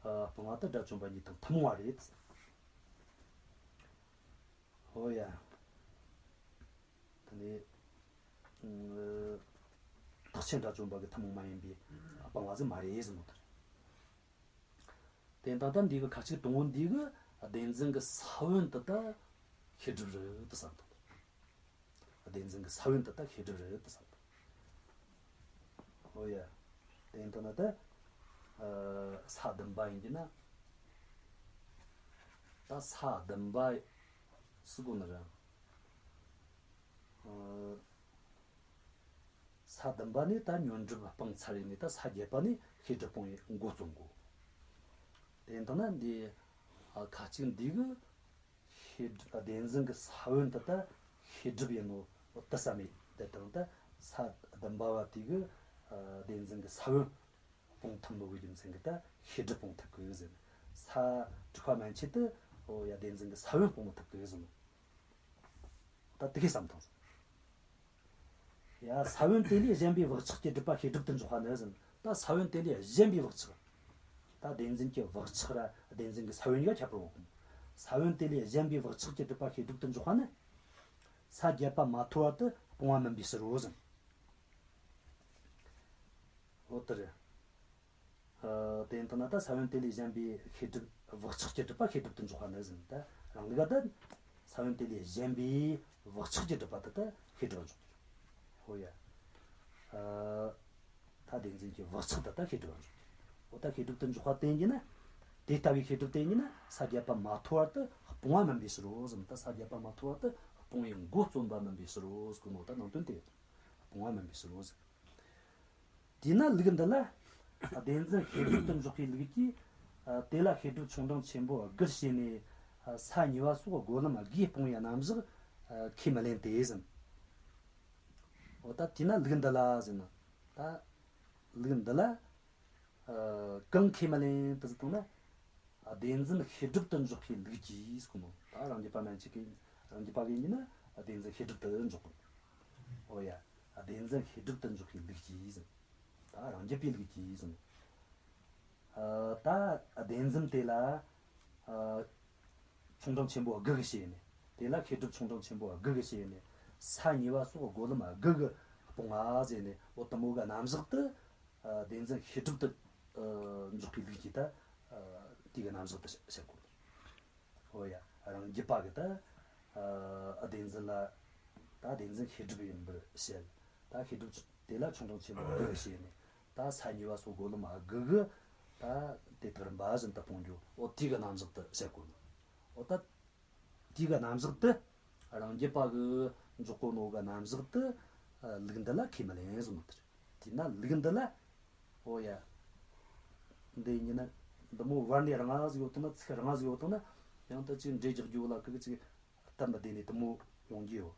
ཨ་སྤོང་བ་དེ་དགྲ་བཅོམ་པ་ཉིད་དང་ཐུན་མོང་བ་རེད། འོ་ཡ། དེ་ནས་ཨ་ཐེག་ཆེན་དགྲ་བཅོམ་པ་གི་ཐུན་མོང་མ་ཡིན་པའི་སྤང་བ་ཟིག་མ་རེད་ཟེར་ནོ་དེ་རེད། དེ་ད་ལྟ་འདི་གི་ཁ་ཅིག་དང་པོ་འདི་གི་བདེན་འཛིན་གྱི་ས་བོན་དེ་ད་ཤེས་སྒྲིབ་རི་དུ་བསམ་བཏང་། བདེན་འཛིན་གྱི་ས་བོན་དེ་ད་ཤེས་སྒྲིབ་རི་དུ་བསམ་བཏང་། འོ་ཡ། དེ་ཡིན་དུས་ན་ད་ཨ་ས་བདུན་པ་ཡིན་གྱི་ན། ད་ས་བདུན་པ་སུ་གོ་ནི་རེད། ཨ་ས་བདུན་པ་ནས་ད་ཉོན་སྒྲིབ་སྤངས་ཚར་ཡས་ནས། ད་ས་བརྒྱད་པ་ནས་ཤེས་སྒྲིབ་སྤོང་བའི་འགོ་རྩོམ་གོ། དེ་ཡིན་དུས་ན་འདི་ཨ་ཁ་ཅིག་འདི་གི་ཤེས་སྒྲིབ། བདེན་འཛིན་གྱི་ས་བོན་དེ་ད་ཤེས་སྒྲིབ་ཡིན་ནོ་དེ་བསམ་ཡས། དེ་དང་ད་ས་བདུན་པ་བ་དེ་གིས་ཨ་བདེན་འཛིན་གྱི་ས་བོན་སྤོང་ཐུབ་ནོ་གི་རྒྱུ་མཚན་གྱིས་ད་ཤེས་སྒྲིབ་སྤོང་ཐུབ་གི་ཟེར། ས་དྲུག་པ་མན་ཆད་དེ། འོ་ཡ། བདེན་འཛིན་གྱི་ས་བོན་སྤོང་མི་ཐུབ་གི་ཟེར་ནོ། ད་དེ་གི་བསམ་བཏང་ཟིག། ཡ། ས་བོན་དེ་ལས་གཞན་པའི་བག་ཆགས་ཀྱི་སྒྲིབ་པ་ཤེས་སྒྲིབ་ཏུ་འཇོག་པ་ནི་ཟེར། ད་ས་བོན་དེ་ལས་གཞན་པའི་བག་ཆགས། ད་བདེན་འཛིན་གྱི་བག་ཆགས་ར་བདེན་འཛིན་གྱི་ས་བོན་གཉིས་ཀ་ཁྱད་པར་འོག་གི། ས་བོན་དེ་ལས་གཞན་པའི་བག་ཆགས་ཀྱི་སྒྲིབ་པ་ཤེས་སྒྲིབ་ཏུ་འཇོག་པ་ནི། ས་བརྒྱད་པ་མ་དོར་བར་དུ་སྤོང་བ་མིན་པའི་ཕྱིར་རོ་ཟེར། འོ་དེ་རེད། ཨ་དེ་ཡིན་དུས་ན་ད་ས་བོན་དེ་ལས་གཞན་པའི་ཤེས་སྒྲིབ། བག་ཆགས་ཀྱི་སྒྲིབ་པ་ཤེས་སྒྲིབ་ཏུ་འཇོག་པ་ནི་ཟེར། ད་རང་གི་ག་ད་ས་བོན་དེ་ལས་གཞན་པའི་བག་ཆགས་ཀྱི་སྒྲིབ་པ་དེ་ད་ཤེས་སྒྲིབ་འཇོག་གི། འོ་ཡ། ཨ་ད་བདེན་འཛིན་གྱི་བག་ཆགས་དེ་ད་ཤེས་སྒྲིབ་འཇོག་གི། འོ་ད་ཤེས་སྒྲིབ་ཏུ་འཇོག་པ་དེ་ཡིན་ན། དེ་ལྟ་བུའི་ཤེས་སྒྲིབ་དེ་ཡིན་ན་ས་བརྒྱད་པ་མ་དོར་བར་དུ་སྤོང་བ་མིན་པའི་ཕྱིར་རོ་ཟེར། ད་ས་བརྒྱད་པ་མ་དོར་བར་དུ་སྤོང་བའི་འགོ་རྩོམ་པ་མིན་པའི་ཕྱིར་རོ་ཟེར་གོ་ནོ། ད་ནང་དོན་དེ་ཡིན། སྤོང་བ་མིན་པའི་ཕྱིར་རོ་ཟེར། དེས་ན་ལུགས་འདི་ལ་བདེན་འཛིན་ཤེས་སྒྲིབ་ཏུ་འཇོག་པའི་ལུགས་ཀྱིས། ཨ་དེ་ལ་ཤེས་སྒྲིབ་ཆུང་འབྲིང་ཆེན་པོ་དགུར་ཕྱེ་ནས། ཨ་ས་གཉིས་པ་སོགས་སྒོ་ལམ་དགུའི་སྤོང་བའི་རྣམ་གཞག་ཨ་ཁས་མི་ལེན་ཏེ་ཟེར། འོ་ད་དེས་ན་ལུགས་འདི་ལ་ཟེར་ན། ད་ལུགས་འདི་ལ་ཨ་གང་ཁས་མི་ལེན་ཏེ་ཟེར་བཏང་ན། བདེན་འཛིན་ཤེས་སྒྲིབ་ཏུ་འཇོག་པའི་ལུགས་ཀྱིས་ཟེར་གོ་ནོ། ད་རང་རྒྱུད་པ་མན་ཆད་ཀྱི། རང་རྒྱུད་པ་གི་ཡིན་ན་བདེན་འཛིན་ཤེས་སྒྲིབ་ཏུ་འཇོག་གོ། འོ་ཡ། བདེན་འཛིན་ཤེས་སྒྲིབ་ཏུ་འཇོག་པའི་ལུགས་ཀྱིས་ཟེར། ད་རང་རྒྱུད་པའི་ལུགས་ཀྱིས་ཟེར། ཨ་ད་བདེན་འཛིན་དེ་ལ་ཨ་ཆུང་འབྲིང་ཆེན་པོ་དགུ་གིས་ཕྱེ་ནས། དེ་ལ་ཤེས་སྒྲིབ་ཆུང་འབྲིང་ཆེན་པོ་དགུ་གིས་ཕྱེ་ནས། ས་གཉིས་པ་སོགས་སྒོ་ལམ་དགུ་གི་སྤོང་བ་ཟེར་ནས། འོ་དེ་མོ་གི་རྣམ་གཞག་དེ། ཨ་བདེན་འཛིན་ཤེས་སྒྲིབ་ཏུ་ཨ་འཇོག་པའི་ལུགས་ཀྱིས་ད་ཨ་དེ་གི་རྣམ་གཞག་དེ་བཤད་གོ། འོ་ཡ། རང་རྒྱུད་པ་གིས་ད་ཨ་བདེན་འཛིན་ལ་ད་བདེན་འཛིན་ཤེས་སྒྲིབ་ཡིན་པར་བཤད། ད་ཤེས་སྒྲིབ་དེ་ལ་ཆུང་འབྲིང་ཆེན་པོ་དགུ་བྱས་ནས། ད་ས་གཉིས་པ་སོགས་སྒོ་ལམ་དགུ་གི་ད་དེ་དག་རིམ་པ་བཞིན་དུ་སྤོང་རྒྱུ། འོ་དེ་གི་རྣམ་གཞག་དེ་བཤད་གོ་ནོ། འོ་ད་དེ་གི་རྣམ་གཞག་དེ། རང་རྒྱུད་པ་གིས་འཇོག་གོ་ནོ་གི་རྣམ་གཞག་དེ་ཨ་ལུགས་འདི་ལ་ཁས་མི་ལེན་ཟེར་ནོ་དེ་རེད། དེས་ན་ལུགས་འདི་ལ། འོ་ཡ། འདི་ཡིན་ན་འདི་མོ་བར་ནས་རིང་ང་ཟིག་ཡོད་བཏང་ན། ཚིག་རིང་ང་ཟིག་ཡོད་བཏང་ན། ཡང་ད་ཅིག་འགྲེལ་རྒྱག་རྒྱུ་ལ་ཁག་ཅིག་སྟབས་མི་བདེ་ནས་དེ་མོ་ཡོང་རྒྱུ་ཡོད།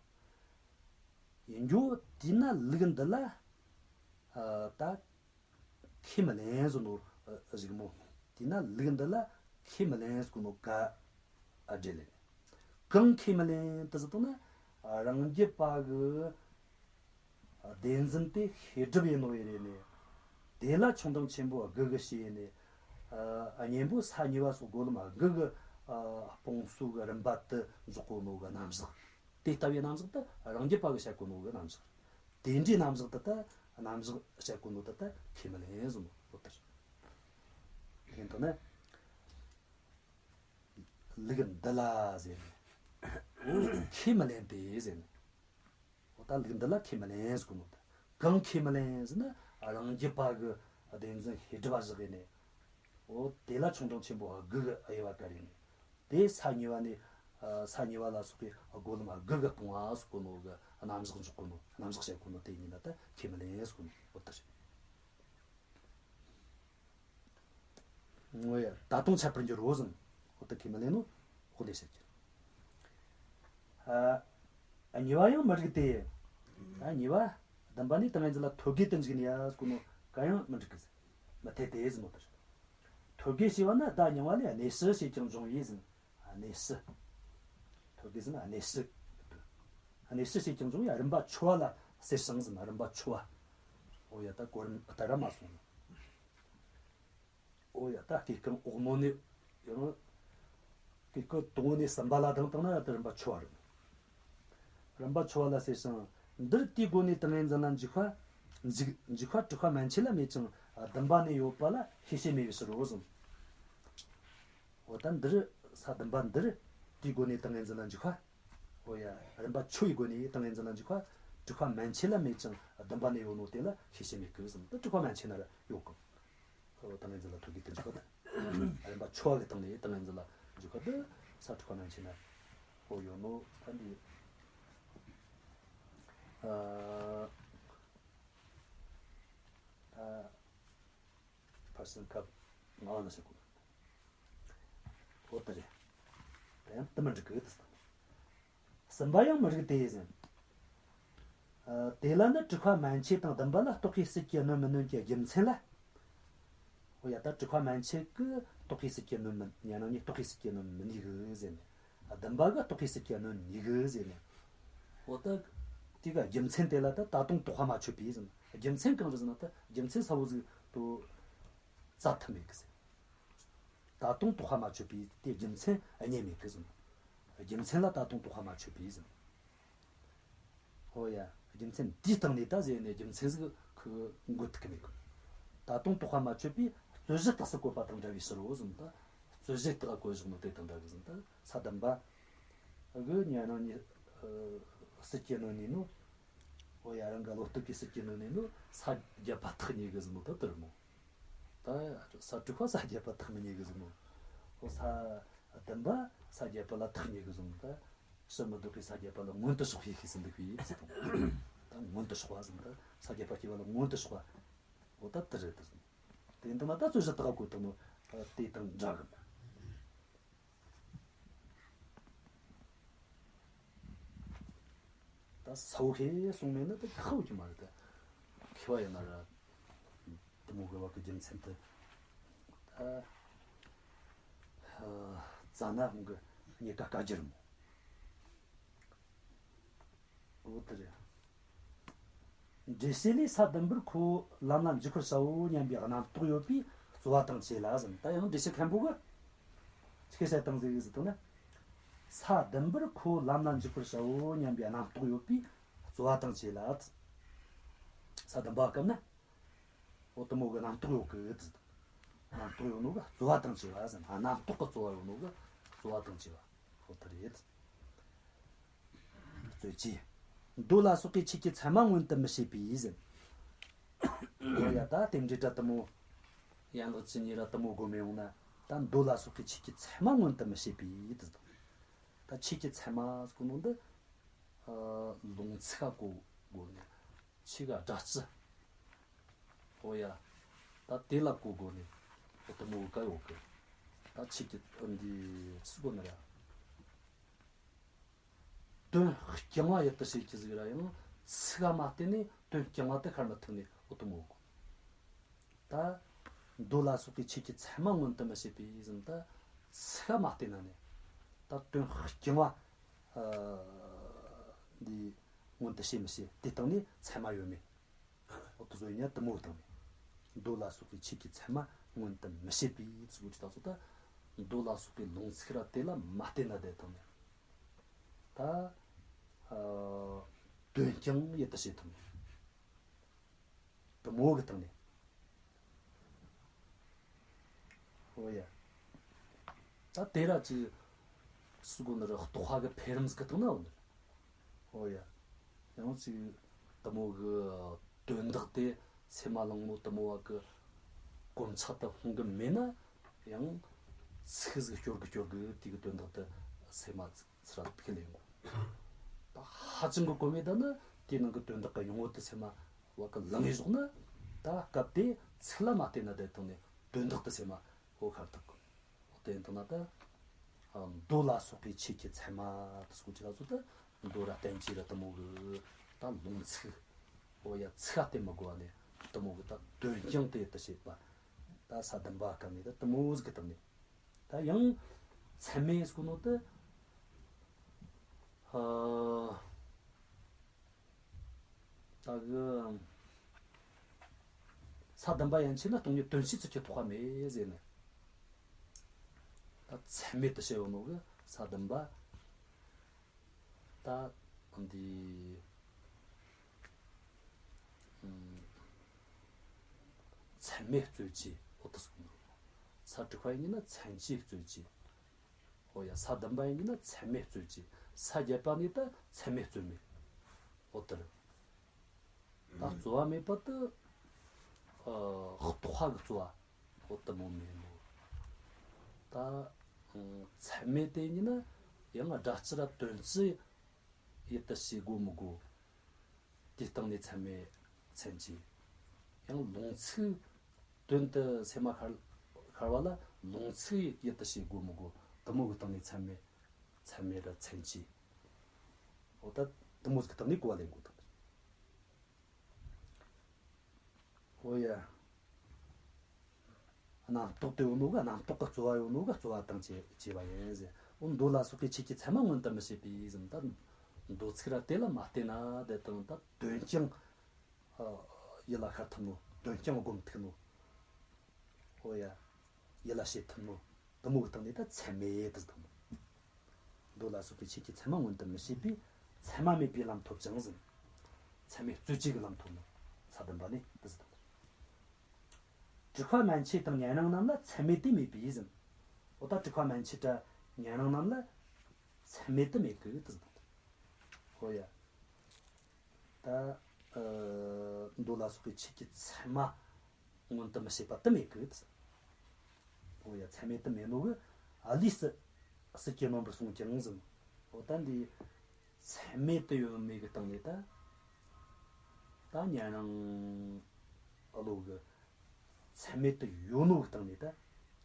ཡིན་རྒྱུ་དེས་ན་ལུགས་འདི་ལ་ཨ་ད་ཁས་མི་ལེན་ཟེར་ནོ་ཨ་ཟིག་མོ། དེས་ན་ལུགས་འདི་ལ་ཁས་མི་ལེན་ཟེར་གོ་ནོ་ག་ཨ་འབྲེལ་ལེ། གང་ཁས་མི་ལེན་ཏེ་ཟེར་བཏང་ན། རང་རྒྱུད་པ་གི་བདེན་འཛིན་དེ་ཤེས་སྒྲིབ་ཡིན་ནོ་ཡེ་རེ་ནས། དེ་ལ་ཆུང་འབྲིང་ཆེན་པོ་དགུ་གི་ཕྱེ་ནས། ཨ་གཉེན་པོ་ས་གཉིས་པ་སོགས་སྒོ་ལམ་དགུ་གི་ཨ་སྤོང་སྲོལ་གི་རིམ་པ་དེ་འཇོག་གོ་ནོ་གི་རྣམ་གཞག། དེ་ལྟ་བུའི་རྣམ་གཞག་དེ་རང་རྒྱུད་པ་གིས་བཤད་གོ་ནོ་གི་རྣམ་གཞག། དེ་འདྲའི་རྣམ་གཞག་དེ་ད་ རྣམ་གཞག་བཤད་གོ་ནོ་ད་ལྟ་ཁས་མི་ལེན་ཟེར་ནོ་འོ་དེ་རེད། ལྷན་དུ་ན་ལུགས་འདི་ལ་ཟེར་ནས་ཁས་མི་ལེན་ཏེ་ཟེར་ནས། འོ་ད་ལུགས་འདི་ལ་ཁས་མི་ལེན་ཟེར་གོ་ནོ་ད། གང་ཁས་མི་ལེན་ཟེར་ན་རང་རྒྱུད་པ་གི་བདེན་རྫུན་ཤེས་སྒྲིབ་པ་བཞག་གི་ནས། འོ་དེ་ལ་ཆུང་འབྲིང་ཆེན་པོ་དགུ་གི་དབྱེ་བ་བཀར་ཡིན་ནས། དེ་ས་གཉིས་པ་ནས་ཨ་ས་གཉིས་པ་ལ་སོགས་པའི་སྒོ་ལམ་དགུ་གི་སྤོང་བ་ཟེར་གོ་ནོ་གི་རྣམ་གཞག་འཇོག་གོ་ནོ། རྣམ་གཞག་བཤད་གོ་ནོ་དེ་ཉིད་ལ་ད་ཁས་མི་ལེན་ཟེར་གོ་ནོ་འོ་དེ་རེད། ངོ་ཡ། ད་དུང་ཁྱད་པར་འགྱུར་རོ་ཟེར། འོ་དེ་ཁས་མི་ལེན་ནོ་འོ་དེ་བཤད་རྒྱུ། ཨ་གཉིས་པ་ཡང་མི་འགྲིག་སྟེ། ཨ་གཉིས་པ་བདུན་པ་ནས་ཏིང་ངེ་འཛིན་ལ་ཐོད་རྒལ་དུ་འཇུག་ནས་ཡ་ཟེར་གོ་ནོ་ག་ཡང་མི་འགྲིག་གི་ཟེར། མི་འཐད་དེ་ཟེར་ནོ་དེ་རེད། ཐོད་རྒལ་ཞེས་པ་ནི་བརྡ་རྙིང་བ་ལས་གནས་སུ་ཞེས་ཀྱང་འབྱུང་བས་ཟེར། གནས་སུ། ཐོད་རྒལ་ཟེར་ན་གནས་སུ། གནས་སུ་ཞེས་ཀྱང་འབྱུང་བས་རིམ་པ་འཆོལ་བ་ལ་ཟེར་ཞིང་ཟེར། རིམ་པ་འཆོལ་བ། འོ་ཡ། ད་གོ་རིམ་ལྟར་ར་མ་སོང་ནོ། འོ་ཡ། ད་སྐྱེ་ཁམས་འོག་མོ་ནས་ཡང་སྐྱེ་ཁམས་དང་པོ་ནས་གསུམ་པ་ལ་བཏང་བཏང་ན་ད་རིམ་པ་འཆོལ་བ་རེད། རིམ་པ་འཆོལ་བ་ལ་ཟེར་ཞིང་། འདིར་དེའི་སྒོ་ནས་ཏིང་ངེ་འཛིན་ལ་འཇུག་པ། འཇུག་འཇུག་པ་དྲུག་པ་མན་ཆད་ལ་མེད་ཅིང་བདུན་པ་ནས་ཡོད་པ་ལ་ཤེས་བྱེད་མེད་པའི་ཕྱིར་རོ་ཟེར། འོ་ད་འདིར་ས་བདུན་པ་འདིར་དེའི་སྒོ་ནས་ཏིང་ངེ་འཛིན་ལ་འཇུག་པ། འོ་ཡ། རིམ་པ་འཆོལ་བའི་སྒོ་ནས་ཏིང་ངེ་འཛིན་ལ་འཇུག་པ་དྲུག་པ་མན་ཆད་ལ་མེད་ཅིང་བདུན་པ་ནས་ཡོད་ནོ་དེ་ལ་ཤེས་བྱེད་མེད་གི་ཟེར། ད་དྲུག་པ་མན་ཆད་ན་ར་ཡོད་གི། འོ་ཏིང་ངེ་འཛིན་ལ་ཐོད་རྒལ་དུ་འཇུག་པ་དང་། རིམ་པ་འཆོལ་བ་གི་སྟེང་ནས་ཏིང་ངེ་འཛིན་ལ་འཇུག་པ་དེ་ས་དྲུག་པ་མན་ཆད་ན་འོ་ཡོད་ནོ་ད་འདི། ཨ་ད་ཕར་ཕྱིན་སྐབས་ལྔ་པ་ན་བཤད་གོ། འོ་དེ་རེད། ད་ཡང་དེ་མི་འགྲིག་གི་དེ་ཟེར། གསུམ་པ་ཡང་མི་རིགས་ཏེ་ཟེར། ཨ་དེ་ལ་ནི་དྲུག་པ་མན་ཆད་དང་བདུན་པ་ལ་རྟོག་པའི་སྲིད་ཀྱིས་གནོད་མི་ནུས་ཀྱི་རྒྱུ་མཚན་ལ། འོ་ཡ། ད་དྲུག་པ་མན་ཆད་ཀྱིས་རྟོག་པའི་སྲིད་ཀྱིས་གནོད་མི་ཉན་ནང་ནས་རྟོག་པའི་སྲིད་ཀྱིས་གནོད་མི་ནུས་གི་ཟེར་ནས། བདུན་པ་གིས་རྟོག་པའི་སྲིད་ཀྱིས་གནོད་ནུས་གི་ཟེར་ནས། འོ་ད་དེ་གི་རྒྱུ་མཚན་དེ་ལ་ད་ད་དུང་དོགས་པ་མ་ཆོད་པས་ཟེར་ན། རྒྱུ་མཚན་གང་རེད་ཟེར་ན། ད་རྒྱུ་མཚན་གསལ་བོ་ཟིག་ཏུ་བཙལ་ཐུབ་མེད་གི་ཟེར། ད་དུང་དོགས་པ་མ་ཆོད་པས་དེ་རྒྱུ་མཚན་རྙེད་མེད་གི་ཟེར། རྒྱུ་མཚན་ལ་ད་དུང་དོགས་པ་མ་ཆོད་པས་ཟེར། ཧོ་ཡ། རྒྱུ་མཚན་འདིའི་སྟེང་ནས་ད་ཟེར་ནས་རྒྱུ་མཚན་ཟིག་ཁོ་འགོད་ཐུབ་གི་མེད་གི། ད་དུང་དོགས་པ་མ་ཆོད་པས་རྩོད་གཞི་རྟགས་སུ་བཀོད་པ་དང་འདྲ་བའི་ཕྱིར་རོ་ཟེར། ད་རྩོད་གཞི་རྟགས་བཀོད་བཞག་ནོ་དེ་དང་འདྲ་གི་ཟེར། ད་ས་བདུན་པ་གི་ཉན་ནང་ནས་སྲིད་ཀྱིས་གནོད་ནུས་ནོ། ཨོ་ཡ། རང་གི་བློ་སྟོབས་ཀྱིས་སྲིད་ཀྱིས་གནོད་ནུས་ནོ། ས་བརྒྱད་པ་ཐག་ཉེ་གི་ཟེར་ནོ་ད་དེ་རེད་མོ། ད་ས་དྲུག་པ་ས་བརྒྱད་པ་ཐག་མི་ཉེ་གི་ཟེར་ནོ། ཨོ་ས་བདུན་པ་ས་བརྒྱད་པ་ལ་ཐག་ཉེ་གི་ཟེར་ནོ། ད་ཕྱིར་མི་ལྡོག་པའི་ས་བརྒྱད་པ་ལ་མངོན་དུ་ཕྱོགས་པའི་ཤེས་སུ་འདུག་པས་ཟེར་དང་། ད་མངོན་དུ་ཕྱོགས་པ་ཟེར་ནོ། ད་ས་བརྒྱད་པ་སྐྱེ་བ་ལ་མངོན་དུ་ཕྱོགས་པ། ཨོ་ད་དེ་རེད་དེ་ཟེར་ནོ། དེ་འདི་ན་ད་རྩོད་གཞི་རྟགས་བཀོད་བཏང་ནོ་དེ་དང་འདྲ་གི་མོ། ད་ས་བོ་ཁེ་གསུངས་མེད་ན་ད་ཁ་བོ་ཅི་མ་རེད། ད་མཁས་པ་ཡིན་ན་ར་དེ་མོ་གི་བ་གི་རྒྱུ་མཚན་དེ་ད་རྩ་ན་ཧོང་གི་རྙེད་དཀའ་རྒྱུ་རེད་མོ། འོ་དེ་རེད། འགྲེལ་བཤད་ལས་ས་བདུན་པར་ཁོ་བོ་ལམ་ལ་འཇུག་པར་བྱའོ་སྙམ་པའི་རྣམ་རྟོག་ཡོད་པས་རྩོལ་བ་དང་བཅས་ལ་ཟེར། ད་ཡང་འགྲེལ་བཤད་མཁན་པོ་གིས་ཆི་བཤད་བཏང་ཟིག་ཟེར་བཏང་ན། ས་བདུན་པར་ཁོ་བོ་ལམ་ལ་འཇུག་པར་བྱའོ་སྙམ་པའི་རྣམ་རྟོག་ཡོད་པས་རྩོལ་བ་དང་བཅས་ལ། ས་བདུན་པ་སྐབས་ན་འོ་དེ་མོ་གི་རྣམ་རྟོག་ཡོད་གི་ཟེར། རྣམ་རྟོག་ཡོད་ནོ་གིས་རྩོལ་བ་དང་བཅས་པ་ཟེར། རྣམ་རྟོག་གི་རྩོལ་བ་ཡོད་ནོ་གིས་རྩོལ་བ་དང་བཅས་པ་འོ་དེ་རེད། རྩོད་གཞི། མདོ་ལ་སོགས་པའི་ཆོས་ཀྱི་ཚད་མ་མངོན་དུ་མི་བྱེད་པས་ཟེར། འོ་ཡ། ད་རྟེན་འབྲེལ་ར་དེ་མོ། ཡན་ལག་བཅུ་གཉིས་ར་དེ་མོ་སྒོམ་ཡོང་ན། ད་མདོ་ལ་སོགས་པའི་ཆོས་ཀྱི་ཚད་མ་མངོན་དུ་མི་བྱེད་པས་ཟེར། ད་ཆོས་ཀྱི་ཚད་མ་ཟེར་གོ་ནོ་འདི། ཨ་ལུང་ཚིག་ག་གོ་དགོས་ནས། ཆོས་ག་སྒྲ་སྤྱི། འོ་ཡ། ད་དེ་ལ་གོ་དགོས་ནས། འོ་དེ་མོ་གི་ཡོད་གི། ད་ཆོས་ཀྱི་འདི་ཚིག་གོ་ནི་ར། དོན་རྐྱང་བ་ཡུལ་དུ་བྱེད་རྒྱུ་ཟིག་ར་ཡང་ཚིག་ག་མ་བརྟེན་ནས་དོན་རྐྱང་བ་དེ་ཤར་མི་ཐུབ་ནས་འོ་དེ་མོ་གོ། ད་མདོ་ལ་སོགས་པའི་ཆོས་ཀྱི་ཚད་མ་མངོན་དུ་མི་བྱེད་པས་ཟེར། ད་ཚིག་ག་མ་བརྟེན་ན་ནས་ད་དོན་རྐྱང་བ་ཨ་འདི་མངོན་དུ་བྱེད་མི་བྱེད་དེ་སྟེང་ནས་ཚད་མ་ཡོད་མེད། འོ་དེ་ཚོ་ཡིན་ན་དེ་མོ་བཏང་ནས། མདོ་ལ་སོགས་པའི་ཆོས་ཀྱི་ཚད་མ་མངོན་དུ་མི་བྱེད་པའི་ཚིག་གོ་ཅི་ད་ཚོ། ད་མདོ་ལ་སོགས་པའི་ལུང་ཚིག་ར་དེ་ལ་མ་བརྟེན་ན་བསྡད་བཏང་ནས། ད་ཨ་དོན་རྐྱང་ཡུལ་དུ་བྱེད་ཐུབ་ནས། དེ་མོ་གི་སྟེང་ནས། ཨོ་ཡ། ད་དེ་ར་ཅིག་སུ་གོ་ནི་ར་རྟོག་པ་གི་འཕེལ་རིམ་ཟིག་གི་སྟེང་ན་འོ་ནི་ར། ཨོ་ཡ། ཡང་ཅིག་དེ་མོ་གི་དོན་དག་དེ་སེམས་མ་བླངས་ནོ་དེ་མོ་བ་གི་གོམས་ཆགས་དེ་སློང་གི་མེད་ན། ཡང་ཚིག་ཟིག་སྐྱོར་གི་སྐྱོར་གི་དེ་གི་དོན་དག་དེ་སེམས་མ་ཚིག་ར་ཐུག་ལེན་གོ། ད་ཧ་ཅང་གི་གོ་མེད་ད་ནི་དེ་ནང་གི་དོན་དག་གི་ཡོང་བོ་དེ་སེམས་མ་བ་གི་ལངས་ཡི་ཟོག་ན། ད་སྐབས་དེ་ཚིག་ལ་མ་བལྟས་ན་དེ་དང་ནི་དོན་དག་དེ་སེམས་མ་འོ་ཁར་ཐུག་གི། དེ་ཡིན་དང་ན་ད། ཨ། མདོ་ལ་སོགས་པའི་ཆོས་ཀྱི་ཚད་མ་དེ་སྐོར་གྱི་ལ་སོགས་ད་མདོ་ར་བསྟན་བཅོས་ར་དེ་མོ་གི་ད་ལུང་ཚིག་ཨོ་ཡ། ཚིག་ཨ་བསྟན་མི་དགོས་པ་ནས་དེ་མོ་གི་ད་དོན་རྐྱང་དེ་ཡི་ད་བཤད་པ། ད་ས་བདུན་པ་སྐབས་ནས་ད་དེ་མོ་ཟིག་གི་སྟེང་ནས། ད་ཡང་ཚད་མས་སྐོར་ནོ་ད། ཨ། ད་གི་ས་བདུན་པ་ཡན་ཆད་ན་སྟོང་ཉིད་དོན་བྱེད་ཚུལ་གྱི་རྟོག་པ་མེད་ཟེར་ནས། ད་ཚད་མས་དེ་བཤད་ཡོད་ནོ་གི་ས་བདུན་པ། ད་འདི་ཚད་མས་རྩོད་བཅས་འོ་དེ་སོང་། ས་དྲུག་པ་ཡིན་ན་མཚན་བཅས་རྩོད་བཅས། ཨོ་ཡ། ས་བདུན་པ་ཡིན་ན་ཚད་མས་རྩོད་བཅས། ས་བརྒྱད་པ་ནས་ད་ཚད་མས་རྩོད་མེད། ཨོ་དེ་རེད། ད་རྩོལ་བ་མེད་པ་དེ། ཨ། རྟོག་པ་གི་རྩོལ་བ། ཨོ་དེ་མོ་མེད་ནོ། ད་ཚད་མས་དེ་ཡིན་ན་ཡང་སྒྲ་སྤྱི་ར་དོན་སྤྱི་ཡི་ད་བྱེད་དགོས་མི་དགོས། དེའི་སྟེང་ནས་ཚད་མས་མཚན་བཅས། ཡང་ལུང་ཚིག་དོན་དུ་སེམས་མ་ཤར་ཤར་བ་ལ་ལུང་ཚིག་ཡི་ད་བྱེད་དགོས་མི་དགོས། དེ་མོ་གི་སྟེང་ནས་ཚད་མས་ཚད་མས་ར་མཚན་བཅས། འོ་ད་དེ་མོ་ཟིག་གི་སྟེང་ནས་གོ་བ་ལེན་དགོས་ད། འོ་ཡ། རྣམ་རྟོག་དེ་ཡོད་ནོ་ག་རྣམ་རྟོག་གི་རྩོལ་བ་ཡོད་ནོ་ག་རྩོལ་བ་དང་བཅས་བཅས་པ་ཡིན་ཟེར། འོ་མདོ་ལ་སོགས་པའི་ཆོས་ཀྱི་ཚད་མ་མངོན་དུ་མི་བྱེད་པའི་ཟེར། ད་མདོ་ཚིག་ར་དེ་ལ་མ་བལྟས་ན་དེ་དང་ད་དོན་རྐྱང་ཡིད་ལ་ཤར་ཐུབ་ནོ། དོན་རྐྱང་སྒོམ་ཐུབ་ནོ། ཨོ་ཡ། ཡིད་ལ་བྱེད་ཐུབ་ནོ། དེ་མོ་གི་སྟེང་ནས་ད་ཚད་མས་དེ་ཟེར་དང་། མདོ་ལ་སོགས་པའི་ཆོས་ཀྱི་ཚད་མ་མངོན་དུ་མི་བྱེད་པས་ཚད་མ་མེད་པའི་ལམ་ཐོབ་ཅིང་ཟེར། ཚད་མས་རྩོད་བཅས་ཀྱི་ལམ་ཐོབ་ནོ། ས་བདུན་པ་ནས་དེ་ཟེར་དང་། དྲུག་པ་མན་ཆད་དང་ཉན་རང་རྣམས་ལ་ཚད་མས་དེ་མེད་པས་ཟེར། ཨོ་ད་དྲུག་པ་མན་ཆད་དྲ་ཉན་རང་རྣམས་ལ་ཚད་མས་དེ་མེད་གི་དེ་ཟེར་དང་། ཨོ་ཡ། ད། ཨ། མདོ་ལ་སོགས་པའི་ཆོས་ཀྱི་ཚད་མ་མངོན་དུ་མི་བྱེད་པ་དེ་མེད་གི། འོ་ཡ། ཚད་མས་དེ་མེད་ནོ་གི་ཨ་ལས་སྲིད་སྲིད་ཀྱི་རྣམ་པར་སོང་ཀྱང་ཟེར། འོ་ད་འདི་ཚད་མས་དེ་ཡོད་མེད་གི་སྟེང་ནས་ད། ད་ཉན་རང་བློ་གི་ཚད་མས་དེ་ཡོད་ནོ་གི་སྟེང་ནས་ད།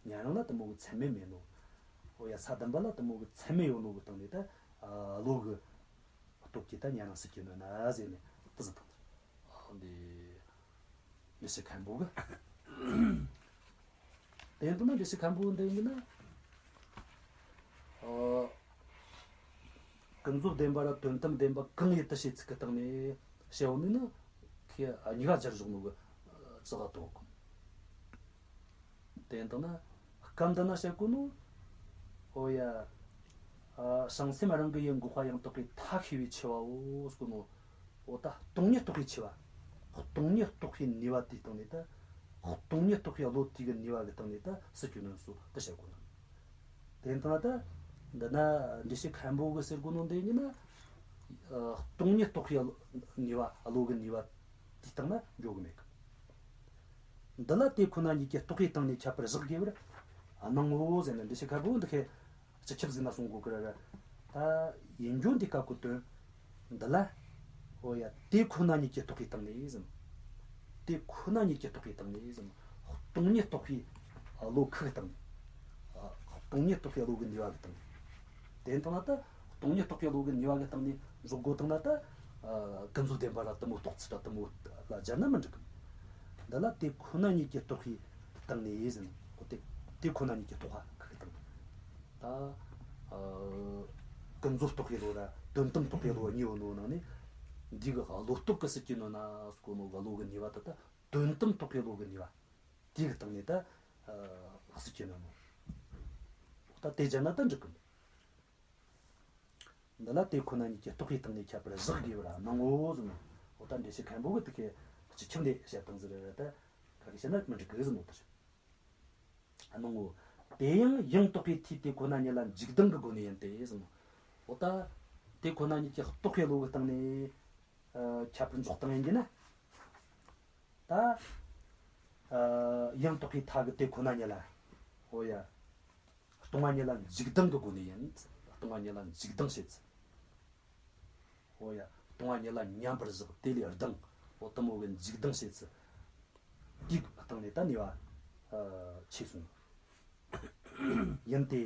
ཉན་རང་ལ་དེ་མོ་གི་ཚད་མས་མེད་ནོ། འོ་ཡ། ས་བདུན་པ་ལ་དེ་མོ་གི་ཚད་མས་ཡོད་ནོ་གི་སྟེང་ནས་ད། ཨ། བློ་གི་སྟོབས་ཀྱིས་ད་ཉན་རང་སྲིད་ཀྱི་ནོ་ན་ཟེར་ནས་དེ་ཟེར་དང་། འདི་འགྲེལ་བཤད་མཁན་པོ་གི། དེ་ཡིན་དུས་ན་འགྲེལ་བཤད་མཁན་པོ་འདི་ཡིན་ན། ཨ། ཀུན་རྫོབ་བདེན་པ་ར་དོན་དམ་བདེན་པ་གང་ཡིན་དེ་བྱེད་ཚུལ་གྱི་སྟེང་ནས་བཤད་ཡོད་ནི་ནི། ཁོས་གཉིས་ཀ་སྦྱར་བཞག་ནོ་གི་ཅི་ག་དོ་གི། དེ་ཡིན་དང་ན་སྐབས་འདི་ན་བཤད་གོ་ནོ། ཨོ་ཡ། ཨ། བྱང་སེམས་རང་གི་ཡུལ་འགོག་པ་ཡང་དག་པའི་མཐའ་ཤེས་པའི་ཆེ་བའོ་ཟེར་གོ་ནོ། འོ་ད་སྟོང་ཉིད་རྟོགས་པའི་ཆེ་བ། སྟོང་ཉིད་རྟོགས་པའི་ནུས་པ་དེའི་སྟེང་ནས་ད། སྟོང་ཉིད་རྟོགས་པའི་བློ་དེ་གི་ནུས་པ་གི་སྟེང་ནས་ད་སྲིད་ཀྱི་ནོན་སོ་དེ་བཤད་གོ་ནོ། དེ་ཡིན་དང་ན་ད། འདི་ན་འགྲེལ་བཤད་མཁན་པོ་གི་ཟེར་གོ་ནོ་འདི་ཡིན་ན། ཨ། སྟོང་ཉིད་རྟོགས་པའི་ནུས་པ། བློ་གི་ནུས་པ་དེའི་སྟེང་ན་འཇོག་གི་མེད་གི། འདི་ལ་དེ་ཁོ་ན་ཉིད་ཀྱིས་རྟོགས་པའི་སྟེང་ནས་ཁྱད་པར་བཞག་དགོས་པར་སྣང་ངོ་ཟེར་ནས་འགྲེལ་བཤད་མཁན་པོ་འདི་ཁས་སྤྱི་ཁྱབ་ཟིན་ན་གསུང་གོ་གི་ར་ར། ད་ཡིན་རྒྱུ་འདི་སྐབས་ཀྱི་དོན་འདི་ལ། ཨོ་ཡ། དེ་ཁོ་ན་ཉིད་ཀྱིས་རྟོགས་པའི་སྟེང་ནས་ཟེར། དེ་ཁོ་ན་ཉིད་ཀྱིས་རྟོགས་པའི་སྟེང་ནས་ཟེར། སྟོང་ཉིད་རྟོགས་པའི་བློ་ཁུག་སྟེང་ནས། སྟོང་ཉིད་རྟོགས་པའི་བློ་གི་ནུས་པ་གི་སྟེང་ནས། དེ་ཡིན་དང་ན་ད། སྟོང་ཉིད་རྟོགས་པའི་བློ་གི་ནུས་པ་གི་སྟེང་ནས་འཇོག་དགོས་དང་ན་ད། ཨ། ཀུན་རྫོབ་བདེན་པ་ལ་དེ་མོ་རྟོགས་ཚུལ་ད་དེ་མོ་ལ་སྦྱར་ན་མི་འགྲིག་གི། འདི་ལ་དེ་ཁོ་ན་ཉིད་ཀྱིས་རྟོགས་པའི་སྟེང་ནས་ཟེར། འོ་དེ་དེ་ཁོ་ན་ཉིད་ཀྱིས་རྟོགས་པ་གི་སྟེང་ནས། ད། ཨ། ཀུན་རྫོབ་རྟོགས་པའི་བློ་ར་དོན་དམ་རྟོགས་པའི་བློ་གཉིས་ཡོད་ནོ་ནང་ནས། འདི་གི་བློ་སྟོབས་ཀྱིས་སྲིད་ཀྱི་ནོན་ན་ཟེར་གོ་ནོ་གི་བློ་གི་ནུས་པ་ད་ད་དོན་དམ་རྟོགས་པའི་བློ་གི་ནུས་པ། དེ་གི་སྟེང་ནས་ད། ཨ། སྲིད་ཀྱི་ནོན་ནོ། འོ་ད་དེ་སྦྱར་ན་ད་འགྲིག་གི། འདི་ལ་དེ་ཁོ་ན་ཉིད་ཀྱིས་རྟོགས་པའི་སྟེང་ནས་ཁྱད་པར་བཞག་དགོས་པར་སྣང་ངོ་ཟེར་ནོ། འོ་ད་འགྲེལ་བཤད་མཁན་པོ་གི་དེ་ཁས་ སྤྱི་ཁྱབ་འདི་བཤད་སྟངས་ཟིག་རེད། ད་ག་གི་བཤད་ན་མི་འགྲིག་གི་ཟེར་ནོ་དེ་རེད། ཨ་ནང་ངོ་། དེ་ཡང་ཡང་དག་པའི་མཐུས་དེ་ཁོ་ན་ཉིད་ལ་འཇིག་ལྡང་གི་སྒོ་ནས་ཡིན་ཏེ་ཟེར་ནོ། འོ་ད་དེ་ཁོ་ན་ཉིད་ཀྱི་རྟོགས་པའི་བློ་གི་སྟེང་ནས་ཨ་ཁྱད་པར་འཇོག་སྟངས་ཡིན་གྱི་ན། ད་ཨ་ཡང་དག་པའི་མཐའ་གི་དེ་ཁོ་ན་ཉིད་ལ། འོ་ཡ། སྟོང་པ་ཉིད་ལ་འཇིག་ལྡང་གི་སྒོ་ནས་ཡིན། སྟོང་པ་ཉིད་ལ་འཇིག་ལྡང་བྱེད་ཚུལ། འོ་ཡ། སྟོང་པ་ཉིད་ལ་མཉམ་པར་བཞག་དེ་ལས་ལྡང་། འོ་དེ་མོ་གི་འཇིག་ལྡང་བྱེད་ཚུལ། དེའི་སྟེང་ནས་ད་ནུས་པ་ཨ་ཆེ་སོང་། ཡིན་ཏེ།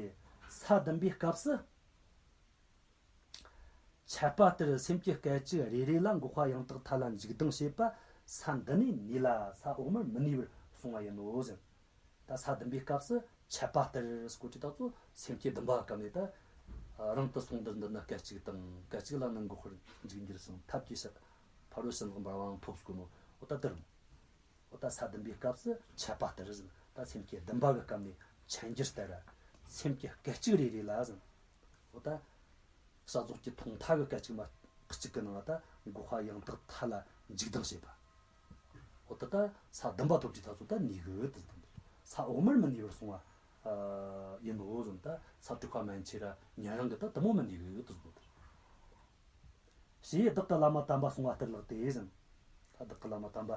ས་བདུན་པའི་སྐབས་སུ། འཆད་པ་ལྟར་སེམས་ཀྱི་སྐད་ཅིག་རེ་རེ་ལ་འགོག་པ་ཡང་དག་མཐའ་ལ་འཇིག་ལྡང་བྱེད་པ། ས་འདི་ནས་ནུས་ལ་ས་འོག་མར་མི་ནུས་པར་གསུངས་པ་ཡིན་ནོ་ཟེར། ད་ས་བདུན་པའི་སྐབས་སུ་འཆད་པ་ལྟར་སྐོར་གྱི་ད་ཚོ་སེམས་བསྐྱེད་བདུན་པ་གི་སྐབས་ནས་ད། རང་དུ་སོང་འདིར་འདི་ན་སྐད་ཅིག་དང་སྐད་ཅིག་ལ་ནི་འགོག་པར་འཇུག་འགྱུར་ཞིང་ཐབས་ཀྱིས་ཕ་རོལ་ཕྱིན་ལ་འབར་བའང་ཐོབ་སྐོར་ནོ། འོ་ད་དེ་རུ། འོ་ད་ས་བདུན་པའི་སྐབས་སུ་འཆད་པ་ལྟར་ཟེར། ད་སེམས་བསྐྱེད་བདུན་པ་གི་སྐབས་ནས་འཆད་འགྱུར་ལྟར་སེམས་ཀྱི་སྐད་ཅིག་རེ་རེ་ལ་ཟེར། འོ་ད། ས་རྫོགས་ཀྱི་ཐོག་མཐའ་གི་སྐད་ཅིག་མ་གཅིག་གི་ནང་ད་འགོག་པ་ཡང་དག་མཐའ་ལ་འཇིག་ལྡང་བྱེད་པ། འོ་ད་ད་ས་བདུན་པ་ཐོབ་ཀྱི་ད་ཚོ་ད་ནུས་གི་དེ་ད་ས་འོག་མར་མི་ནུས་པར་གསུངས་པ་ཡིན་ནོ་ཟེར། ད་ས་དྲུག་པ་མན་ཆད་ར་ཉན་རང་གི་ད་དེ་མོ་མི་ནུས་གི་དེ་ཟེར། ཞེས་བདག་གི་བླ་མ་དམ་པ་གསུང་བ་ལྟར་ལགས་ཏེ་ཟེར། ད་བདག་གི་བླ་མ་དམ་པ་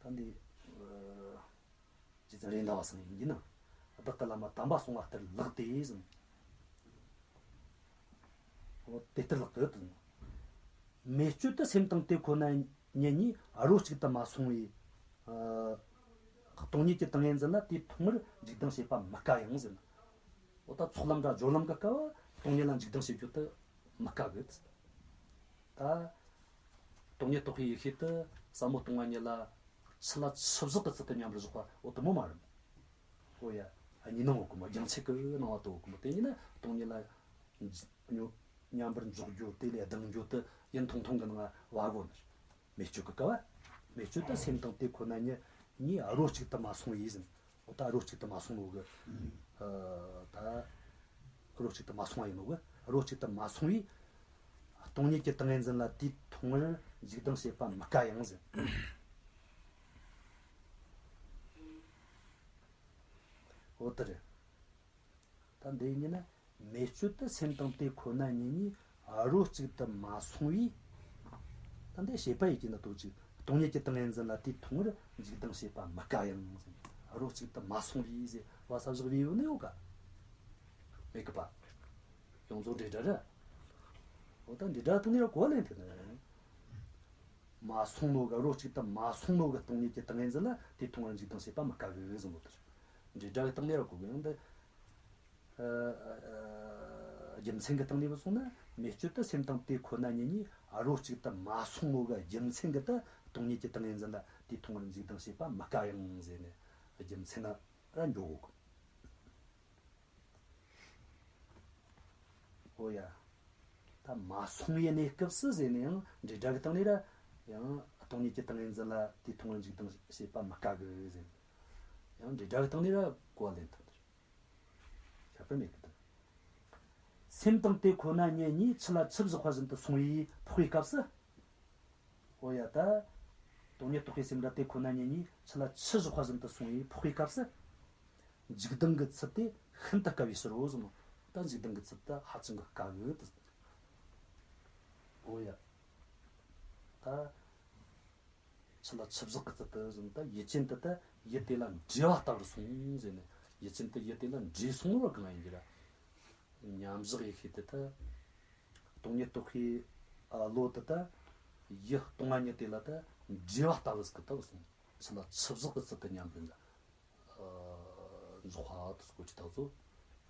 ད་འདི། རྗེ་བཙུན་རེད་མདའ་བ་སང་ཡིན་གྱི་ན། བདག་གི་བླ་མ་དམ་པ་གསུང་བ་ལྟར་ལགས་ཏེ་ཟེར། འོ་དེ་ལྟར་ལགས་ཏེ་དང་། མེ་སྤྱོད་དུ་སེམས་དང་དེ་ཁོ་ན་ཉིད་གཉིས་རོ་གཅིག་ཏུ་མ་སོང་བའི། ཨ། སྟོང་ཉིད་ཀྱི་ཏིང་ངེ་འཛིན་ལ་དེ་ཐོག་མར་འཇིག་ལྡང་བྱེད་པ་མི་དཀའ་ཡང་ཟེར། འོ་ད་ཚོགས་ལམ་ར་སྦྱོར་ལམ་གྱི་སྐབས་སྟོང་ཉིད་ལ་འཇིག་ལྡང་བྱེད་རྒྱུ་དེ་མི་དཀའ་གི། ད། སྟོང་ཉིད་རྟོགས་པའི་ཡེ་ཤེས་དེ་ཟབ་མོ་སྟོང་པ་ཉིད་ལ་ཆུ་ལ་ཆུ་བཞག་གི་ཚུལ་དུ་མཉམ་པར་བཞག་པ་འོ་དེ་མོ་མ་རེད། འོ་ཡ། གཉིས་སྣང་འོག་གི་མོ་རྒྱང་ཆད་ཀྱི་སྣང་བ་དེ་འོག་གི་མོ་དེ་ཉིད་ནི་སྟོང་ཉིད་ལ་མཉམ་པར་འཇོག་རྒྱུ་དེ་ལས་ལྡང་རྒྱུ་དེ་ཡིན་ཐུང་ཐུང་གི་ནང་བ་གོ་ནི། མེ་སྤྱོད་ཀྱི་སྐབས་བ། མེ་སྤྱོད་དུ་སེམས་དང་དེ་ཁོ་ན་ཉིད་གཉིས་རོ་གཅིག་ཏུ་མ་སོང་བའི་ཟེར། འོ་ད་རོ་གཅིག་ཏུ་མ་སོང་ནོ་གི། ཨ། ད་རོ་གཅིག་ཏུ་མ་སོང་བ་ཡིན་ནོ་གི། རོ་གཅིག་ཏུ་མ་སོང་བའི་སྟོང་ཉིད་ཀྱི་ཏིང་ངེ་འཛིན་ལ་དེའི་ཐོག་མར་འཇིག་ལྡང་བྱེད་པ་མི་དཀའ་ཡང་ཟེར། འོ་དེ་རེད། ད་འདི་ཡིན་ན་མེ་སྤྱོད་དུ་སེམས་དང་དེ་ཁོ་ན་ཉིད་གཉིས་རོ་གཅིག་ཏུ་མ་སོང་བས། ད་འདི་བྱེད་པ་ཡི་གེ་ན་དོ་གཅིག་སྟོང་ཉིད་ཀྱི་ཏིང་ངེ་འཛིན་ལ་དེའི་ཐོག་མར་འཇིག་ལྡང་བྱེད་པ་མི་དཀའ་ཡང་ཟེར། རོ་གཅིག་ཏུ་མ་སོང་བས་ཟེར་བ་ས་བཞག་བས་ཡོད་ནི་ཡོད་ག་མེད་གི་པ། ཡོངས་རྫོགས་འབྲེལ་སྒྲ་རེད། འོ་ད་འབྲེལ་སྒྲ་དང་ནི་གོ་ལེན་ཐུབ་ནི། མ་སོང་ནོ་ག་རོ་གཅིག་ཏུ་མ་སོང་ནོ་གི་སྟོང་ཉིད་ཀྱི་ཏིང་ངེ་འཛིན་ལ་དེའི་ཐོག་མར་འཇིག་ལྡང་བྱེད་པ་མི་དཀའ་གི་གསུངས་ཡོད་དེ། འབྲེལ་སྒྲ་གི་སྟེང་ནས་ར་གོ་གི་ཡང་འདི། ཨ། ཨ། རྒྱུ་མཚན་གི་སྟེང་ནས་བུད་སོང་ན་མེ་སྤྱོད་དུ་སེམས་དང་དེ་ཁོ་ན་ཉིད་གཉིས་རོ་གཅིག་ཏུ་མ་སོང་ནོ་གི་རྒྱུ་མཚན་གི་ད་སྟོང་ཉིད་ཀྱི་ཏིང་ངེ་འཛིན་ལ་དེའི་ཐོག་མར་འཇིག་ལྡང་བྱེད་པ་མི་དཀའ་ཡང་ཟེར་ནས་རྒྱུ་མཚན་ན་ར་འགྲོ་གོ་གི། འོ་ཡ། ད་མ་སོང་བའི་གནས་སྐབས་སུ་ཟེར་ནས་ཡང་འབྲེལ་སྒྲ་གི་སྟེང་ནས་ར་ཡང་སྟོང་ཉིད་ཀྱི་ཏིང་ངེ་འཛིན་ལ་དེའི་ཐོག་མར་འཇིག་ལྡང་བྱེད་པ་མི་དཀའ་གི་ཟེར་ནས་ཡང་འབྲེལ་སྒྲ་གི་སྟེང་ནས་ར་གོ་བ་ལེན་ཐུབ་འདུག་ཁྱད་པར་མེད་གི་འདུག་སེམས་དང་དེ་ཁོ་ན་ཉིད་གཉིས་ཆུ་ལ་ཆུ་བཞག་པ་བཞིན་དུ་སོང་བས་འཕགས་པའི་སྐབས་སུ། འོ་ཡ། ད་སྟོང་ཉིད་རྟོགས་པའི་སེམས་ར་དེ་ཁོ་ན་ཉིད་གཉིས་ཆུ་ལ་ཆུ་བཞག་པ་བཞིན་དུ་སོང་བས་འཕགས་པའི་སྐབས་སུ། འཇིག་ལྡང་གི་ཚུལ་དེ་ཤིན་ཏུ་དཀའ་བའི་ཕྱིར་རོ་གསུངས་ནོ། ད་འཇིག་ལྡང་གི་ཚུལ་དེ་ཧ་ཅང་གི་དཀའ་གི་དེ། འོ་ཡ། ད་ཆུ་ལ་ཆུ་བཞག་གི་ཚུལ་དེ་བཟུང་ད་ཡུལ་ཅན་དེ་ད་ཡུལ་དེ་ལ་འདྲེས་པ་ལྟ་བུར་སོང་ཟེར་ནས་ཡུལ་ཅན་དེ་ཡུལ་དེ་ལ་འདྲེས་སོང་བ་གང་ཡིན་གྱི་ར། མཉམ་བཞག་ཡེ་ཤེས་དེ་ད་སྟོང་ཉིད་རྟོགས་པའི་བློ་དེ་ད་ཡུལ་སྟོང་པ་ཉིད་དེ་ལ་ད་འདྲེས་པ་ལྟ་བུ་ཟིག་གི་ལྟ་བུ་སོང་། ཆུ་ལ་ཆུ་བཞག་གི་ཚུལ་དུ་མཉམ་པར་འཇོག་པ་དེ་སྐོར་གྱི་ཐག་ཚོ་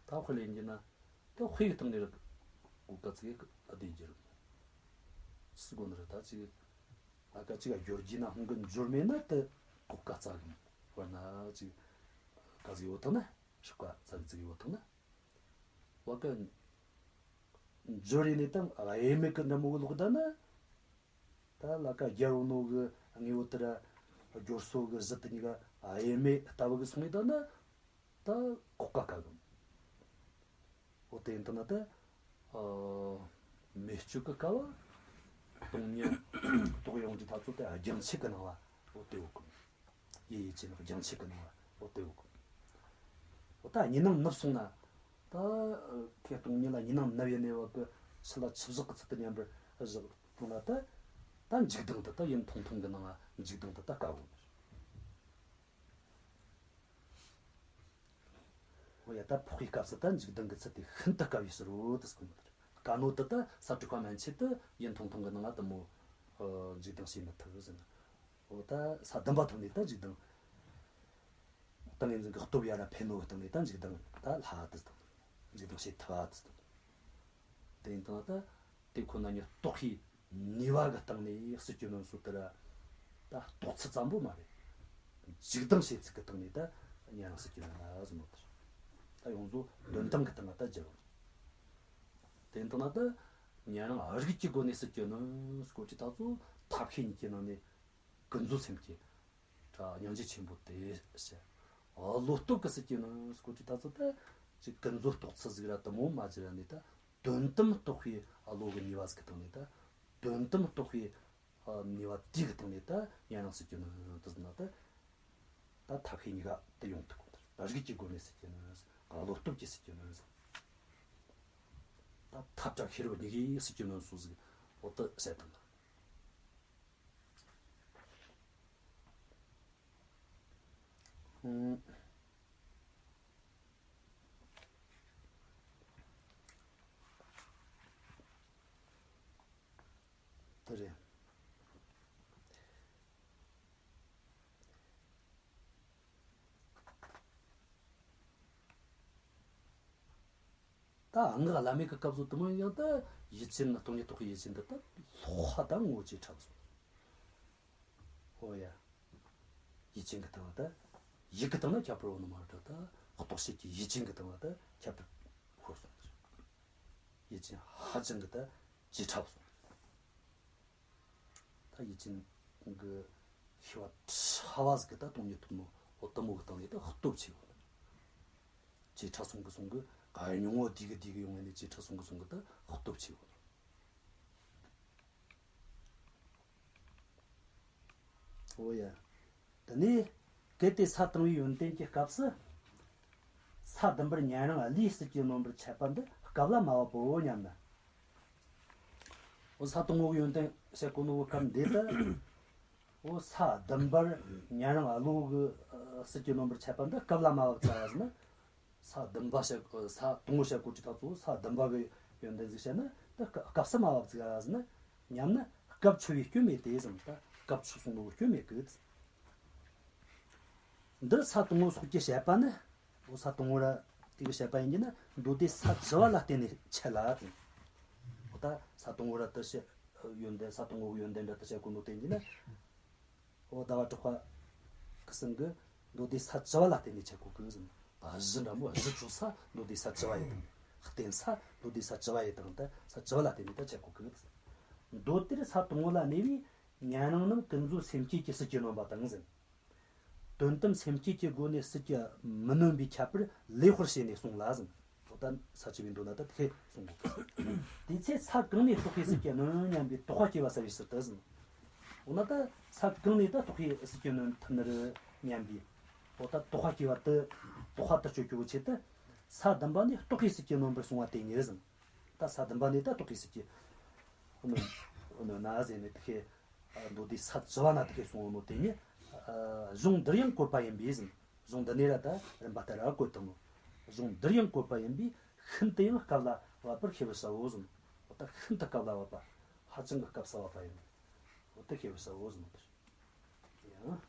ད་དཔེ་ལེན་གྱི་ན་ད་དཔེ་ཡི་སྟེང་ནས་གོ་དཀའ་ཚིག་བསྡད་རྒྱུ་རེད། སུ་དགོས་ནི་རེད། ད་ཅིག་ལ་ཀ་ཅིག་སྦྱོར་རྒྱུ་ན་ཧོང་གི་འབྱོར་མེད་ན་དེ་གོ་དཀའ་ཚ་གི་མོ། དཔེར་ན་ཅིག་ཀ་ཟིག་ཡོད་ཐང་ན་ཧྲི་ཀ་ཚ་གི་ཚིག་ཡོད་ཐང་ན། བ་ཀ་འབྱོར་ཡིན་ནི་དང་དབྱེར་མེད་ཀྱི་འདྲ་མོ་གི་ལོག་ད་ན། ད་ལ་ཀ་རྒྱལ་བོ་ནོ་གི་དངོས་པོ་དེ་ར་སྦྱོར་སོ་གི་གཞི་དེ་གཉིས་ཀ་དབྱེར་མེད་ལྟ་བུ་གི་སོང་ཡིན་ད་ན། ད་གོ་དཀའ་དཀའ་གི། འོ་དེ་ཡིན་ད་ན་ད། ཨ། མེ་སྤྱོད་ཀྱི་སྐབས་སྟོང་ཉིད་རྟོགས་ཡོང་གི་ཐག་ཚོད་དེ་རྒྱང་ཆད་ཀྱི་སྣང་བ། འོ་དེ་འོ་གི། ཡེ་ཡེ་བྱེད་ནོ་རྒྱང་ཆད་གི་ནོ་བ། འོ་དེ་འོ་གི། འོ་ད་གཉིས་སྣང་ནུབ་སོང་ན། ད་ཁེ་སྟོང་ཉིད་ལ་གཉིས་སྣང་ནུབ་ཡེ་ནས་བ་གི་ཕྱི་ལ་ཆུ་བཞག་གི་ཚུལ་དུ་མཉམ་པར་བཞག་སོང་ན། ད་ད་འཇིག་ལྡང་དེ་ད་ཡུན་ཐུང་ཐུང་གི་ནང་ང་འཇིག་ལྡང་དེ་ད་དཀའ་བོ་ནི། འོ་ཡ། ད་འཕགས་པའི་སྐབས་སུ་ད་འཇིག་ལྡང་གི་ཚུལ་དེ་ཤིན་ཏུ་དཀའ་བའི་ཕྱིར་རོ་དེ་གསུངས་པ་རེད། དཀའ་ནོ་དེ་ད་ས་དྲུག་པ་མན་ཆད་དུ་ཡུན་ཐུང་ཐུང་གི་ནང་ང་དེ་མོ་འཇིག་ལྡང་བྱེད་མི་ཐུབ་ཟེར་ན། འོ་ད་ས་བདུན་པ་ཐོབ་ནས་ད་འཇིག་ལྡང་། ཏིང་ངེ་འཛིན་གྱི་སྟོབས་ཡར་ར་འཕེལ་ནོ་གི་སྟེང་ནས་ད་འཇིག་ལྡང་ད་སླ་དེ་དང་། འཇིག་ལྡང་བྱེད་ཐུབ་པ་དེ་དང་། དེ་ཡིན་དང་ད་དེ་ཁོ་ན་ཉིད་རྟོགས་པའི་ནུས་པ་གི་སྟེང་ནས་སྲིད་ཀྱི་ནོན་སོ་དེ་ར་ད་རྟོགས་ཚུལ་ཙམ་པོ་མ་རེད། འཇིག་ལྡང་བྱེད་ཚུལ་གི་སྟེང་ནས་ད་ཉན་རང་སྲིད་ཀྱི་ནོན་ལ་ཟེར་ནོ་དེ། ད་ཡོངས་རྫོགས་དོན་དམ་གི་སྟེང་ལ་ད་སྦྱར་བ་རེད། དེ་ཡིན་དང་ད་ཉན་རང་རིགས་ཀྱི་སྒོ་ནས་སྲིད་ཀྱི་ནོན་སྐོར་གྱི་ད་ཚོ་ཐབས་ཤེས་གཉིས་ཀྱི་ནང་ནས་ཀུན་རྫོབ་སེམས་བསྐྱེད། ད་སྙིང་རྗེ་ཆེན་པོ་དེ་བྱས། བློ་སྟོབས་ཀྱི་སྲིད་ཀྱི་ནོན་སྐོར་གྱི་ད་ཚོ་ད་ཅིག་ཀུན་རྫོབ་རྟོགས་ཚུལ་ཟིག་ར་དེ་མོ་མ་བྱས་ར་ནས་ད་དོན་དམ་རྟོགས་པའི་བློ་གི་ནུས་པ་ཟིག་གི་སྟེང་ནས་ད། དོན་དམ་རྟོགས་པའི་ནུས་པ་དེ་གི་སྟེང་ནས་ད་ཉན་རང་སྲིད་ཀྱི་ནོན་དེ་ཟེར་ན་ད། ད་ཐབས་ཤེས་གཉིས་ཀ་དེ་ཡོང་ཐུབ་གོ། ད་རིགས་ཀྱི་སྒོ་ནས་སྲིད་ཀྱི་ནོན། བློ་སྟོབས་ཀྱིས་སྲིད་ཀྱི་ནོན། ད་ཐབས་དང་ཤེས་རབ་གཉིས་ཀྱིས་སྲིད་ཀྱི་ནོན་སོ་ཟིག་འོ་དེ་བཤད་དང་། ཨང་། དེ་རེད། ད་སྔགས་བླ་མེད་ཀྱི་སྐབས་སུ་དེ་མོ་ཡང་ད་ཡུལ་ཅན་ནི་སྟོང་ཉིད་རྟོགས་པའི་ཡུལ་ཅན་འདི་ད་ལྷག་པ་དང་ངོ་བོ་བྱེ་བྲག་སོང་། ཨོ་ཡ། ཡུལ་ཅན་གྱི་སྟེང་ལ་ད་ཡུལ་གྱི་སྟེང་ན་ཁྱད་པར་ཡོད་ནི་མ་རེད་ད། རྟོགས་བྱེད་ཀྱི་ཡུལ་ཅན་གྱི་སྟེང་ལ་ད་ཁྱད་པར་ཤོར་སོང་ཟེར། ཡུལ་ཅན་ཧ་ཅང་གི་ད་བྱེ་བྲག་སོང་། ད་ཡུལ་ཅན་གྱི་ཤེས་པ་ཕྲ་བ་ཟིག་གི་ད་སྟོང་ཉིད་རྟོགས་ནོ་འོ་དེ་མོ་གི་སྟེང་ནས་ད་སྟོབས་ཆེ་བོ། བྱེ་བྲག་སོང་གི་སོང་གི་ག་ཉུང་ངུ་དེ་གི་དེ་གི་ཡོང་ངེ་ནས་བྱེ་བྲག་སོང་གི་སོང་གི་ད་སྟོབས་ཆེ་བོ། འོ་ཡ། དེ་ནས་གལ་ཏེ་ས་དང་པོའི་ཡོན་ཏན་གྱི་སྐབས་སུ་ས་བདུན་པར་ཉན་རང་བློས་སྲིད་ཀྱི་ནོན་པར་འཆད་པ་འདི་སྐབས་ལ་སྨྲ་བ་པོ་སྙམ་ན། འོ་ས་དང་པོ་གི་ཡོན་ཏན་བཤད་གོ་ནོ་བོ་སྐབས་འདི་ད། འོ་ས་བདུན་པར་ཉན་རང་བློ་གི་ཨ་སྲིད་ཀྱི་ནོན་པར་འཆད་པ་འདི་སྐབས་ལ་སྨྲ་བ་ཙ་ཟེར་ན། ས་བདུན་པ་བཤད། ས་དང་པོ་བཤད་གོ་དུས་ད་ཚོ་ས་བདུན་པ་གི་ཡོན་ཏན་ཟིག་བཤད་ན་ད་སྐབས་སུ་སྨྲ་བ་ཙ་ཟེར་ན། སྙམ་ན་སྐབས་འཆོལ་བའི་སྐྱོན་མེད་དེ་ཟེར། ད་སྐབས་འཆོལ་སོང་ནོ་སྐྱོན་མེད་གི། འདིར་ས་དང་པོ་སོགས་ཀྱི་བཤད་པ་ནི། འོ་ས་དང་པོ་ར་དེ་གི་བཤད་པ་ཡིན་གྱི་ན་མདོ་སྡེ་ས་བཅུ་པ་ལ་བརྟེན་ནས་འཆད་ལ་ཟེར། འོ་ད་ས་དང་པོ་ར་ད་བཤད་ཡོན་ཏན་ས་དང་པོ་གི་ཡོན་ཏན་ར་ད་བཤད་གོ་ནོ་བརྟེན་གྱི་ན། འོ་ཟླ་བ་གྲགས་པ་གི་གསུང་གི་མདོ་སྡེ་ས་བཅུ་པ་ལ་བརྟེན་ནས་འཆད་གོ་གི་ཟེར། ད་གཞི་འདྲ་མོ་གཞི་ཆོད་ས་མདོ་སྡེ་ས་བཅུ་པ་ཡི་དང་། རྟེན་ས་མདོ་སྡེ་ས་བཅུ་པ་ཡི་དང་ད་ས་བཅུ་པ་ལ་བརྟེན་ནས་ད་འཆད་གོ་གི་ཟེར། མདོ་དེར་ས་དང་པོ་ལ་གནས་པའི་ཉན་རང་རྣམས་ཀུན་རྫོབ་སེམས་བསྐྱེད་ཀྱི་སྲིད་ཀྱི་ནོན་པ་དང་ཟེར། དོན་དམ་སེམས་བསྐྱེད་ཀྱི་སྒོ་ནས་སྲིད་ཀྱི་མི་ནོན་པའི་ཁྱད་པར་ལེགས་པར་ཕྱེ་ནས་གསུངས་ལ་ཟེར། འོ་ད་ས་བཅུ་པའི་མདོ་ན་ད་དེ་གསུངས་གོ། དེ་ཚེ་ས་གང་ནས་རྟོགས་པའི་སྲིད་ཀྱི་ནོན་སྙམ་པའི་དོགས་པ་སྐྱེ་བ་སེལ་བའི་ཕྱིར་དུ་ཟེར། འོ་ན་ད་ས་གང་ནས་ད་རྟོགས་པའི་སྲིད་ཀྱི་ནོན་ཐུབ་ནི་རེད་སྙམ་པའི། འོ་ད་དོགས་པ་སྐྱེ་བ་དེ་དོགས་པ་དེ་གཅོད་རྒྱུ་བོ་ཆེད་དུ། ས་བདུན་པ་ནས་རྟོགས་པའི་སྲིད་ཀྱི་ནོན་པར་གསུངས་པ་དེ་ཉིད་ཟེར། ད་ས་བདུན་པ་ནས་ད་རྟོགས་པའི་སྲིད་ཀྱི་ནོན་ནོན་ན་ཟེར་ནས་དེ་ཁའི་མདོ་སྡེ་ས་བཅུ་པ་ན་དེ་ཁའི་གསུངས་ནོ་དེ་ཉིད། གཞུང་འདིར་ཡང་བཀོད་པ་ཡིན་པས་ཟེར། གཞུང་འདི་ནས་ར་ད་རིམ་པ་ལྟར་ར་བཀོད་དང་ནོ། གཞུང་འདིར་ཡང་བཀོད་པ་ཡིན་པས་ཤིན་ཏུ་ཡང་སྐབས་ལ་བབ་པར་ཤེས་པར་བྱའོ་ཟེར། འོ་ད་ཤིན་ཏུ་སྐབས་ལ་བབ་པ། ཧ་ཅང་གི་སྐབས་སུ་བབ་པ་ཡིན། འོ་ད་ཤེས་པར་བྱའོ་ཟེར་ནོ་དེ། ཡང་།